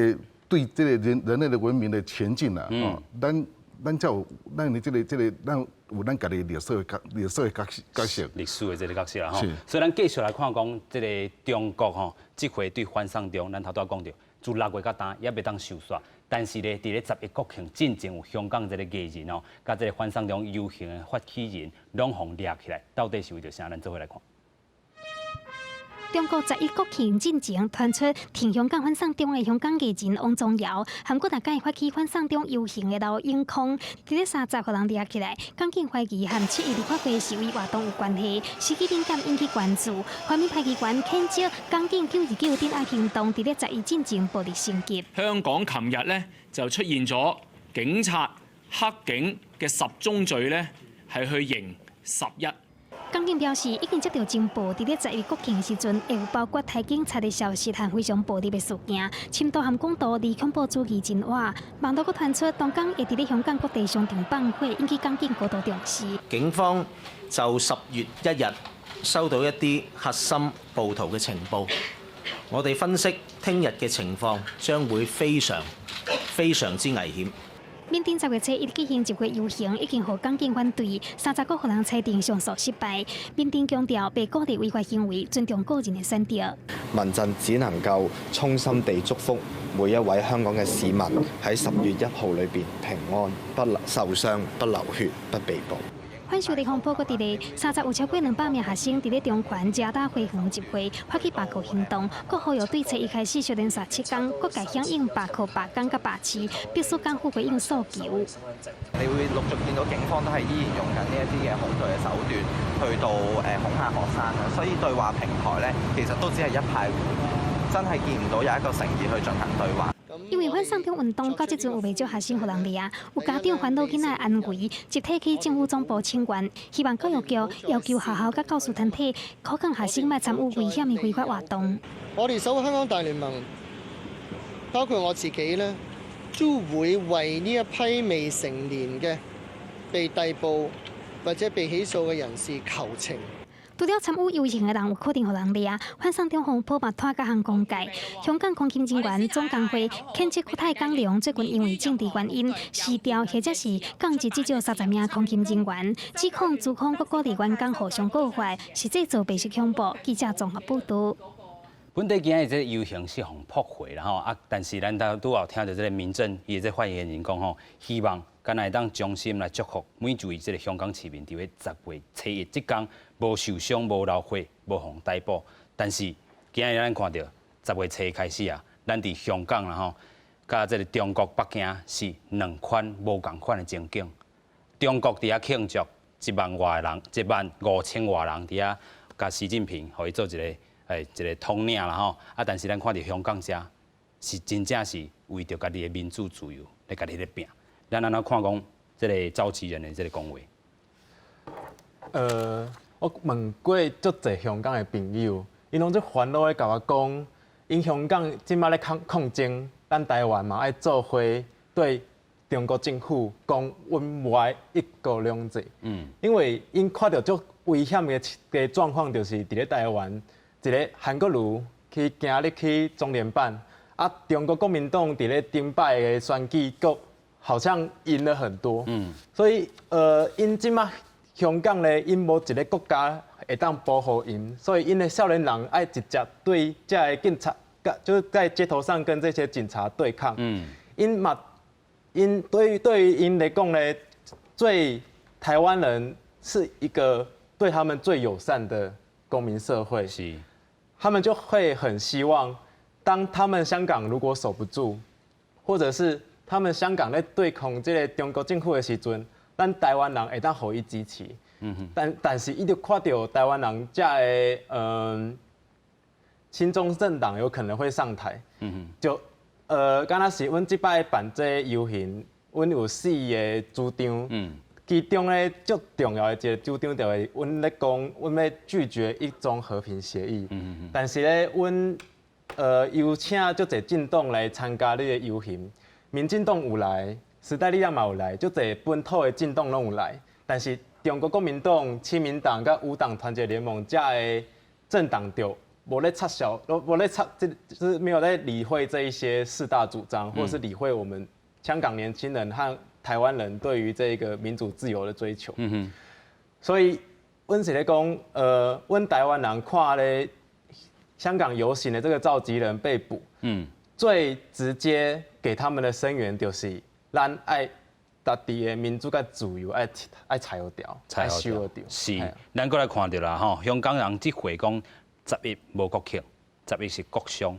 對這個人類的文明的前進啦，吼，咱才有咱的這個，咱有咱家己歷史的角色，歷史的這個角色啦吼。所以咱繼續來看講，這個中國吼，這回對反送中，咱頭拄仔講著，自6月到今猶未當收煞。但是咧，佇咧11國慶進前有香港這個藝人哦，佮這個反送中遊行的發起人，攏予掠起來，到底是為著啥？咱做伙來看。中國11國慶進前傳出挺香港反送中的香港藝人王宗堯，含幾若擺發起反送中遊行的劉永康，佇咧30予人掠起來，港警懷疑和7·1立法會示威活動有關係，時機敏感引起關注。反面派機關譴責港警9·29鎮壓行動，佇咧11進前暴力升級。香港琴日呢就出現咗警察黑警嘅十宗罪呢，係去刑11。港警表示，已經接到情報，佇咧11國慶時陣，會有包括刣警察的消息和非常暴力的事件。深度和廣度離恐怖主義真遠。網路閣傳出，當天會佇咧香港各地商場放火，引起港警高度重視。警方就10月1日收到一啲核心暴徒嘅情報，我哋分析聽日嘅情況將會非常非常之危險。緬甸10月初一舉行集會遊行，已經予港警反對，30個予人裁定上訴失敗。緬甸強調，袂鼓勵違法行為，尊重個人的選擇。民陣只能夠衷心地祝福每一位香港嘅市民喺10月1號裏邊平安，不受傷、不流血、不被捕。反修例風波閣佇咧，30有超過200名學生佇咧中環遮打花園集會，發起罷課行動。閣呼籲對初一開始續連續7工，各界響應罷課、罷工佮罷市，必須港府回應訴求。你會陸續見到警方都係依然用緊呢一啲嘅恐懼嘅手段去到恐嚇學生啦，所以對話平台咧其實都只係一派胡言，真係見唔到有一個誠意去進行對話。因為反送中運動到這陣有袂少學生予人掠，有家長煩惱囡仔安危，集體去政府總部請願，希望教育局要求學校佮教師團體，苦勸學生莫參與危險的非法活動。我哋守護香港大聯盟包括我自己呢，都會為呢一批未成年嘅被逮捕或者被起訴嘅人士求情。除了參與遊行的人有可能予人掠，反送中風波嘛拖到航空界。香港空勤人員總工會譴責國泰港龍最近因為政治原因辭調或者是降職至少30名空勤人員，指控資方閣鼓勵員工互相告發，是製造白色恐怖。記者綜合報導。本底今日這个遊行是予駁回啦吼啊，但是咱拄拄有聽著這个民陣伊的這發言人講吼，希望敢若會當衷心來祝福每一位這个香港市民，佇咧10月初一這工無受傷、無流血、無予逮捕。但是今日咱看著10月初一開始啊，咱佇香港啦吼，佮這个中國北京是兩款無仝款的情景。中國佇遐慶祝一萬外人、1萬5千外人佇遐，共習近平予伊做一个一个統領啦吼。啊，但是咱看著香港遮是真正是為著家己的民主自由來共你咧拚。咱按怎看講這个召集人的這个講話？我問過足濟香港的朋友，𪜶攏足煩惱咧，共我講，𪜶香港這馬咧抗抗爭，咱台灣嘛愛做伙對中國政府講，阮無愛一國兩制。因為𪜶看著足危險的的狀況，就是佇咧台灣，一个韓國瑜去今日去中聯辦，啊，中國國民黨佇咧頂擺的選舉，閣好像贏了很多。所以，𪜶這馬香港咧，𪜶無一个國家會當保護𪜶，所以𪜶的少年人愛直接對這个警察，就是在街頭上跟這些警察對抗。𪜶嘛，𪜶對於𪜶來講咧，最台灣人是一個對他們最友善的公民社會。他們就會很希望，當他們香港如果守不住，或者是他們香港咧對抗這个中國政府的時陣，咱台灣人會當予伊支持。但是伊就看著台灣人這个親中政黨有可能會上台。就敢若是阮這擺辦這个遊行，阮有四个主張。其中咧最重要的一个主張就是阮咧講，阮欲拒絕一中和平協議。但是咧，阮邀請足濟政黨來參加這个遊行，民進黨有來，時代力量嘛有來，足濟本土的政黨攏有來。但是中國國民黨、親民黨佮無黨團結聯盟這个政黨就無咧插潲，無咧插，這就是沒有在理會這一些四大主張，或者是理會我們香港年輕人和台灣人對於這個民主自由的追求。所以，阮是咧講，阮台灣人看咧香港遊行的這個召集人被捕，最直接給他們的聲援就是咱愛家己的民主佮自由愛愛拆掉，愛收掉。是，咱閣來看著啦吼，香港人這回講十一無國慶，十一是國殤。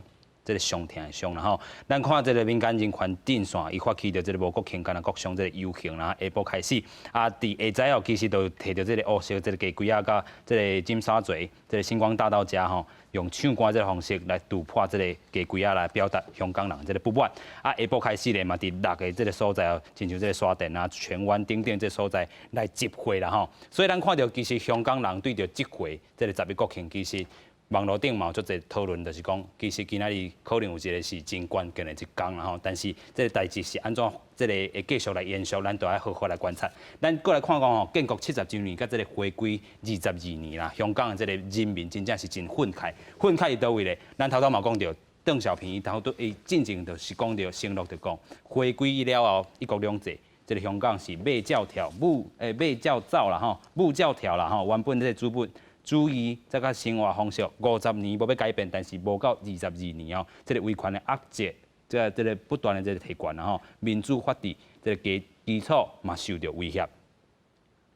這个傷痛的傷啦吼，咱看這个民間人權陣線，伊發起著這个無國慶，干焦國殤這个遊行啦，下晡開始，啊，佇下早哦，其實就提著這个烏色這个雞胿仔，佮這个尖沙咀這个星光大道遮吼，用唱歌這个方式來突破這个雞胿仔來表達香港人這个不滿。啊，下晡開始咧嘛，佇六个這个所在哦，親像這个沙田啊、荃灣等等這所在來集會啦吼。所以咱看著其實香港人對著這回這个十一國慶，其實網路頂嘛有足濟討論，就是講，其實今仔日可能有一个是真關鍵的一工啦吼。但是這个代誌是按怎，這个會繼續來延續，咱都愛好好來觀察。咱閣來看講吼，建國70週年佮這个回歸22年啦，香港的這个人民真正是真憤慨。憤慨佇佗位咧？咱頭拄嘛講著，鄧小平伊頭拄伊進前就是講著承諾就講，回歸了後一國兩制，這个香港是馬照跳，舞馬照走啦吼，舞照跳啦吼。原本這个資本主義這個生活方式50年無欲改變，但是無到22年哦，這个威權的壓制，這個不斷的這個提懸啦吼，民主法治這个基礎嘛受著威脅。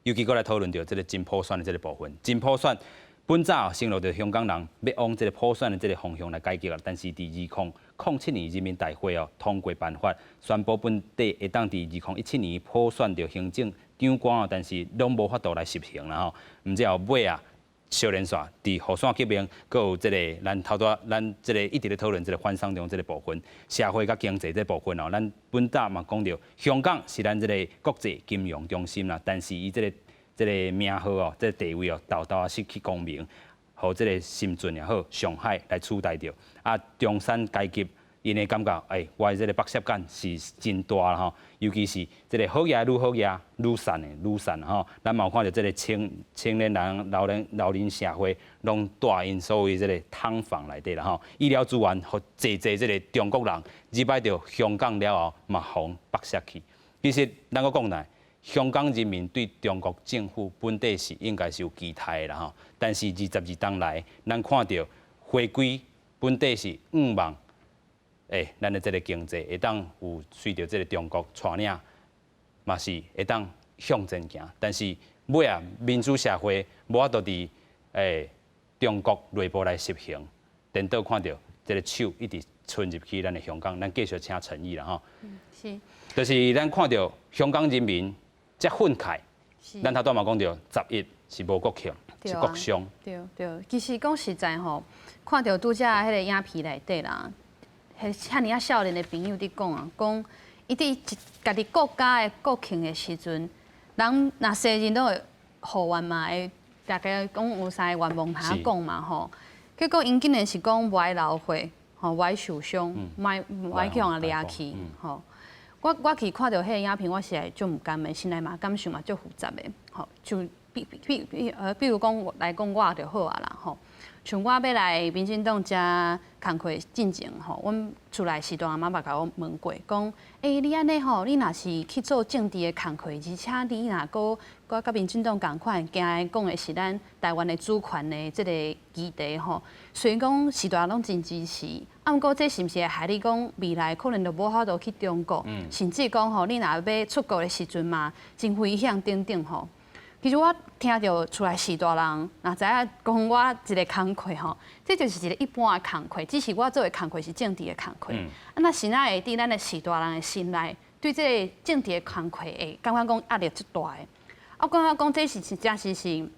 尤其閣來討論著這个真普選的這个部分，真普選本早承諾著香港人欲往這个普選的這个方向來改革啊，但是佇2007年人民大會哦通過辦法，宣布本地會當佇2017年普選著行政長官哦，但是攏無法度來實行啦吼，毋知後尾啊。小連線，佇雨傘革命，閣有這个咱頭拄咱這个一直咧討論這个反送中這个部分，社會佮經濟這部分哦，咱本早嘛講著，香港是咱這个國際金融中心啦，但是伊這個名號哦，這个地位哦，沓沓失去光明，予這个深圳也好，上海來取代著，啊，中產階級。𪜶會感覺，欸，我的這個剝削感是真大啦吼，尤其是這個好額愈好額，愈散的愈散吼。咱嘛有看著這個青青年人、老年老年社會，攏蹛𪜶所謂這個劏房內底啦吼。醫療資源，予濟濟這個中國人入來著香港了後，嘛予𪜶剝削去。其實，咱閣講來，香港人民對中國政府本底是應該是有期待的啦吼。但是22冬來，咱看著回歸本底是向望，欸，咱的這個經濟會當有隨著這個中國帶領，嘛是會當向前行。但是尾仔民主社會無法度佇欸中國內部來實行，顛倒看著這個手一直伸入去咱的香港，咱繼續請陳毅啦吼。是。就是咱看著香港人民遮憤慨，咱頭拄嘛講著十一是無國慶，是國殤。對對，其實講實在吼，看著拄才彼個影片內底啦。彼遮爾仔少年的朋友佇講啊，講伊佇家己國家的國慶的時陣，人若生日攏會許願嘛，會大家講有三個願望通講嘛吼。結果𪜶竟然是講無愛流血，吼，無愛受傷，無愛去予人掠去，吼。我去看著彼個影片，我實在足毋甘的，心內嘛感受嘛足複雜的，吼。像比比比呃，比如講來講我就好啊啦，吼。像我欲來民進黨遮工課進前吼，阮厝內序大阿媽嘛共我問過，講，欸，你按呢吼，你若是去做政治的工課，而且你若閣閣佮民進黨仝款，驚講的是咱台灣的主權的這個議題吼。雖然講序大攏真支持，啊，毋過這是毋是會害你講未來可能就無法度去中國，甚至講吼，你若欲出國的時陣嘛，真危險等等吼。其實我聽著厝內序大人，若知影講我一个工課吼，這就是一个一般的工課，只是我做的工課是政治的工課。啊，那是哪會佇咱的序大人的心內，對這个政治的工課會感覺講壓力足大的。啊，我感覺講這是真實是，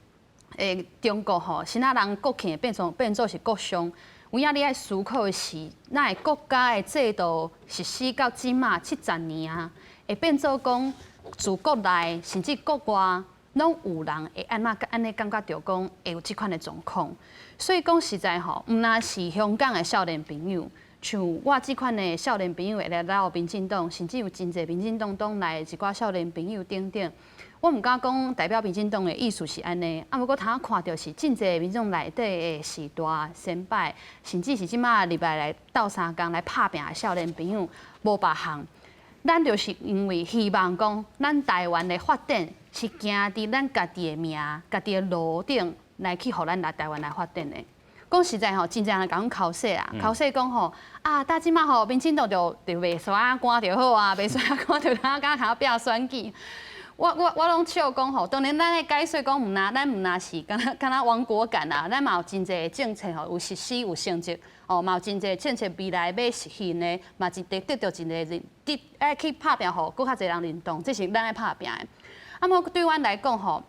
欸，中國吼，是哪人國慶會變成變做是國殤？有影你愛思考的是，哪會國家的制度實施到這馬70年啊，會變做講自國內甚至國外，攏有人會按怎按呢感覺著講會有這款的狀況，所以講實在吼，毋但是香港的少年朋友，像我這款的少年朋友會來到民進黨，甚至有真濟民進黨黨內的一寡少年朋友等等，我毋敢講代表民進黨的意思是按呢，啊，毋過頭仔看著是真濟民進黨內底的序大先輩，甚至是這馬入來來鬥相共來拍拚的少年朋友，無別項。咱就是因為希望講，咱台灣的發展是行佇咱家己的命、家己的路頂來去，予咱來台灣來發展的。講實在吼，真濟人共阮剾洗啊，剾洗講吼啊，但這馬吼，民進黨就就袂煞仔官就好啊，袂煞仔官就通敢通拼選舉。我攏笑講吼，當然咱的解說講毋但，咱毋但是敢若敢若亡國感啊，咱嘛有真濟政策吼，有實施有成績，哦，嘛有真濟政策未來欲實行的，嘛是得得著真濟人，得愛去拍拚，予閣較濟人認同，這是咱愛拍拚的。啊，毋過對阮來講吼，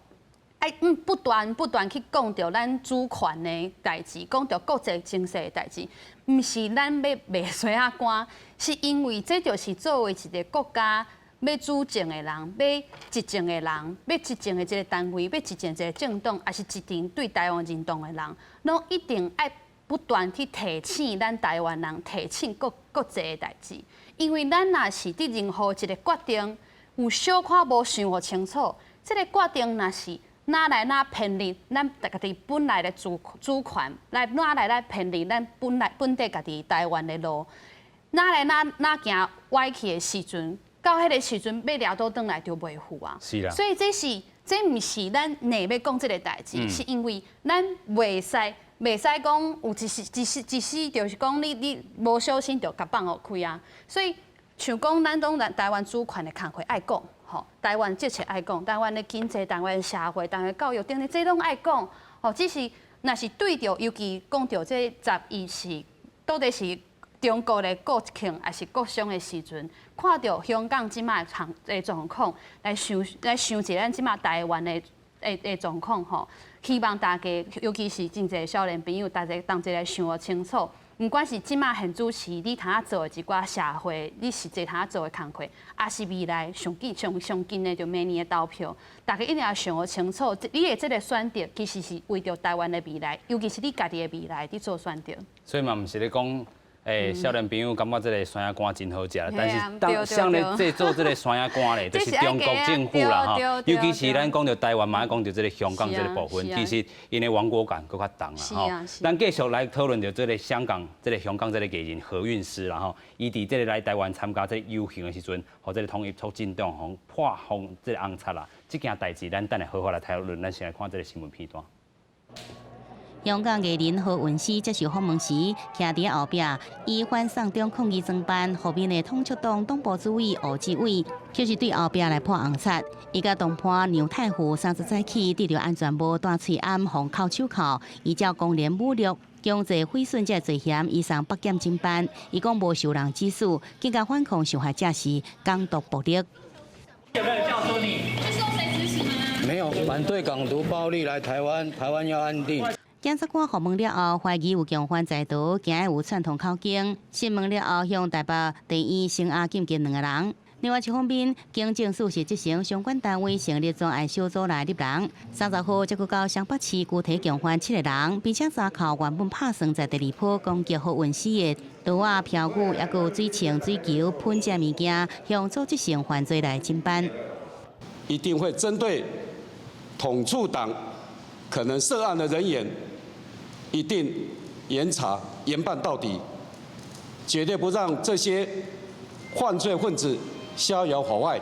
愛不斷不斷去講著咱主權的代誌，講著國際情勢的代誌，毋是咱欲賣衰仔官，是因為這就是作為一个國家。欲主政的人，欲執政的人，欲執政的一个單位，欲執政一个政黨，抑是一定對台灣認同的人，攏一定愛不斷去提醒咱台灣人，提醒國國際的代誌。因為咱若是佇任何一个決定有小可無想予清楚，這个決定若是哪來哪偏離咱家己本來的主主權，來哪來來偏離咱本來本地家己台灣的路，哪來哪哪行歪去的時陣。到彼个時陣，欲掠倒轉來就袂赴啊。是啦。所以這是這毋是咱硬欲講這个代誌，是因為咱袂使袂使講有一時一時一時，就是講你你無小心就共放予開啊。所以像講咱講咱台灣主權的工課愛講，吼，台灣政策愛講，台灣的經濟、台灣社會、台灣教育等等，這攏愛講。吼，只是若是對著，尤其講著這十一是到底是中國的國慶抑是國殤的時陣，看著香港這馬的狀況，來想來想一下咱這馬台灣的的的狀況吼，希望大家，尤其是真濟少年朋友，大家同齊來想予清楚。毋管是這馬現主時你通做的一寡社會，你實際通做的工課，抑是未來上近上上近的就明年的投票，大家一定要想予清楚，你的這个選擇其實是為著台灣的未來，尤其是你家己的未來佇做選擇。所以嘛，毋是咧講。欸，少年朋友感覺這个酸仔乾真好食，但是當誰咧製作這个酸仔乾咧，就是中國政府啦吼。尤其是咱講著台灣嘛，愛講著這个香港這个部分，其實𪜶的亡國感閣較重啦吼。咱繼續來討論著這个香港，這个香港這个藝人何韻詩啦吼，伊佇這个來台灣參加這个遊行的時陣，予這个統一促進黨予潑予這个紅漆啦。這件代誌，咱等下好好來討論。咱先來看這個新聞片段。香港藝人何韻詩接受訪問時，徛佇後壁，以反送中抗議裝扮，後面的統促黨黨部主委胡志偉，卻是對後壁來潑紅漆。伊佮同伴梁太富30早起，戴著安全帽、戴喙罨、予銬手銬，依照公然侮辱、強制毀損這罪嫌，移送北檢偵辦。伊講無受人指使，更加反控受害者是港獨暴力。有沒有教唆你？是受誰指使嗎？沒有，反對港獨暴力來台灣，台灣要安定。檢察官詢問了後，懷疑有共犯在逃，驚有串通口供。訊問了後，向台北地院聲押禁見兩個人。另外一方面，警政署是責成相關單位成立專案小組來睺人。30號，才閣到雙北市具體共犯七個人，並且查扣原本拍算在第二波攻擊何韻詩的刀仔、標語，抑閣有水槍、水球、噴射物件，向組織性犯罪來偵辦。一定會針對統促黨可能涉案的人員，一定嚴查嚴辦到底，絕對不讓這些犯罪分子逍遙法外。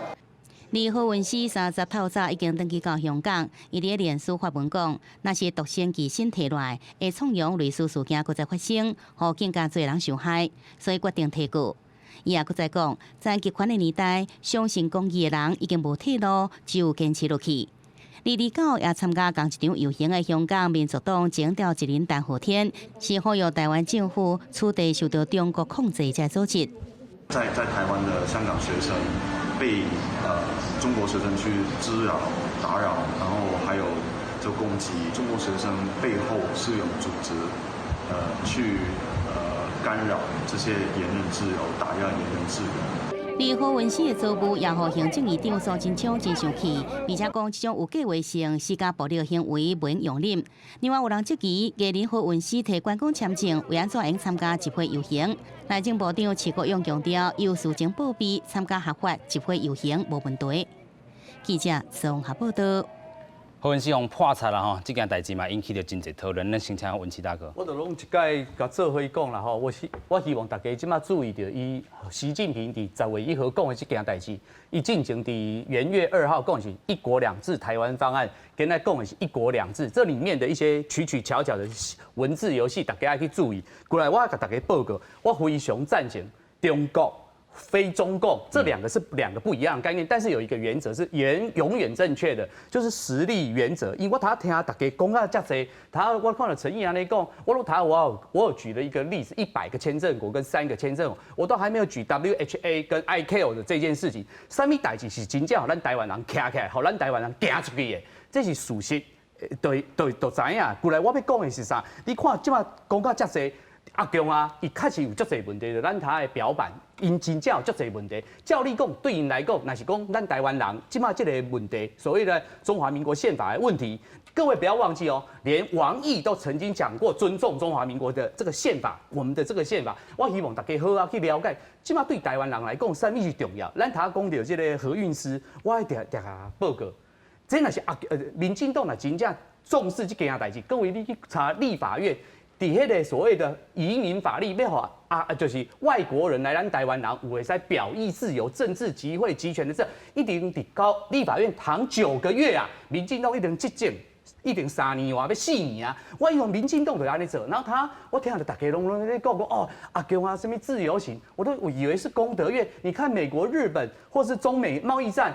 而何韻詩30透早已經轉去到香港，伊佇臉書發文講，若是獨善其身提落來，會縱容類似事件閣再發生，予更加濟人受害，所以決定提告。伊也閣再講，在極權的年代，相信公義的人已經無退路，只有堅持落去。29也參加仝一場遊行的香港民族黨前召集人陳浩天，是呼籲台灣政府取締受到中國控制的組織。在台灣的香港學生被中國學生去滋擾、打擾，然後還有就攻擊中國學生背後是有組織，去干擾這些言論自由，打壓言論自由。而何韻詩的遭遇，也予行政院長蘇貞昌真生氣，並且講這種有計劃性施加暴力的行為袂容忍。另外有人質疑，藝人何韻詩提觀光簽證，為按怎會參加集會遊行？內政部長徐國勇強調，有事前報備參加合法集會遊行無問題。記者綜合報道。何韻詩予潑漆啦吼，這件代誌嘛引起著真濟討論。咱先請文琪大哥。我就攏一概共做伙講啦吼，我希望大家這馬注意著，伊習近平佇10月1號講的這件代誌，伊進前佇元月2號講的是一國兩制台灣方案，今仔講的是一國兩制，這裡面的一些取取巧巧的文字遊戲，大家愛去注意。過來，我共大家報告，我非常贊成中國。非中共這兩個是兩個不一樣的概念，但是有一個原則是永遠正確的，就是實力原則。因為我頭聽大家講啊遮濟，頭我看著陳毅按呢講，我攏頭我有舉了一個例子，100個簽證國跟三個簽證，我都還沒有舉 WHA 跟 ICAO 的這件事情。啥物代誌是真正予咱台灣人徛起來，予咱台灣人行出去的，這是事實。對對，都知影。過來我欲講的是啥？你看這馬講到遮濟。阿共啊，伊確實有足濟問題，就咱頭的表板，𪜶真正有足濟問題。照理講，對𪜶來講，若是講咱台灣人這馬這個問題，所謂的中華民國憲法的問題，各位不要忘記哦，連王毅都曾經講過尊重中華民國的這個憲法，我們的這個憲法，我希望大家好好去了解。這馬對台灣人來講，啥物是重要？咱頭講著這個何韻詩，我愛定定報告，這若是民進黨若真正重視這件代誌，各位你去查立法院。佇彼个所謂的移民法律，欲予啊，就是外國人來咱台灣人有會使表意自由、政治集會集權的這，一定佇高立法院躺9個月啊，民進黨一定執政，已經3年外欲4年啊。我以為民進黨就按呢做，然後他我聽著大家攏攏咧講講哦，阿共啊，啥物自由行，我都以為是功德院。你看美國、日本或是中美貿易戰。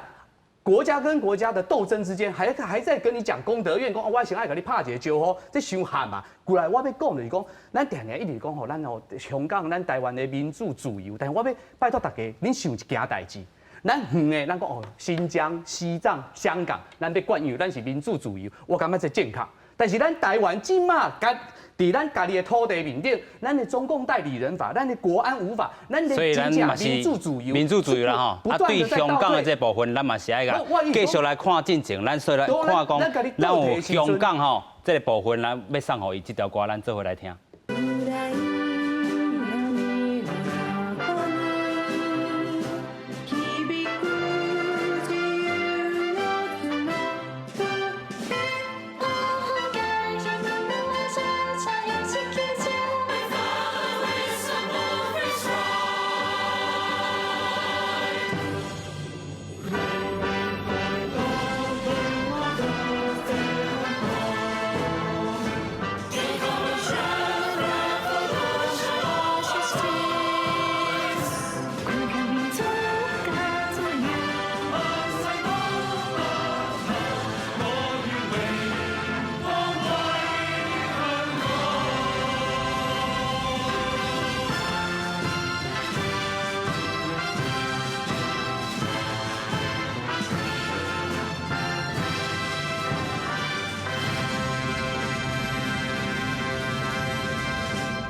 國家跟國家的鬥爭之間，還在跟你講功德院，講我先愛共你拍一個招呼，這傷悍嘛。過來我欲講就是講，咱定定一直講吼，咱吼香港、咱台灣的民主自由，但是我欲拜託大家，恁想一件代誌，咱遠的，咱講哦，新疆、西藏、香港，咱欲管有，咱是民主自由，我感覺這正確。但是咱台灣這馬佮佇咱家己的土地面頂，咱的中共代理人法，咱的國安無法，咱的真正民主自由，民主自由啦吼。啊，對香港的這部分，咱嘛是愛共繼續來看進前，咱說來看講，咱有香港吼這个部分，咱欲送予伊這條歌，咱做伙來聽。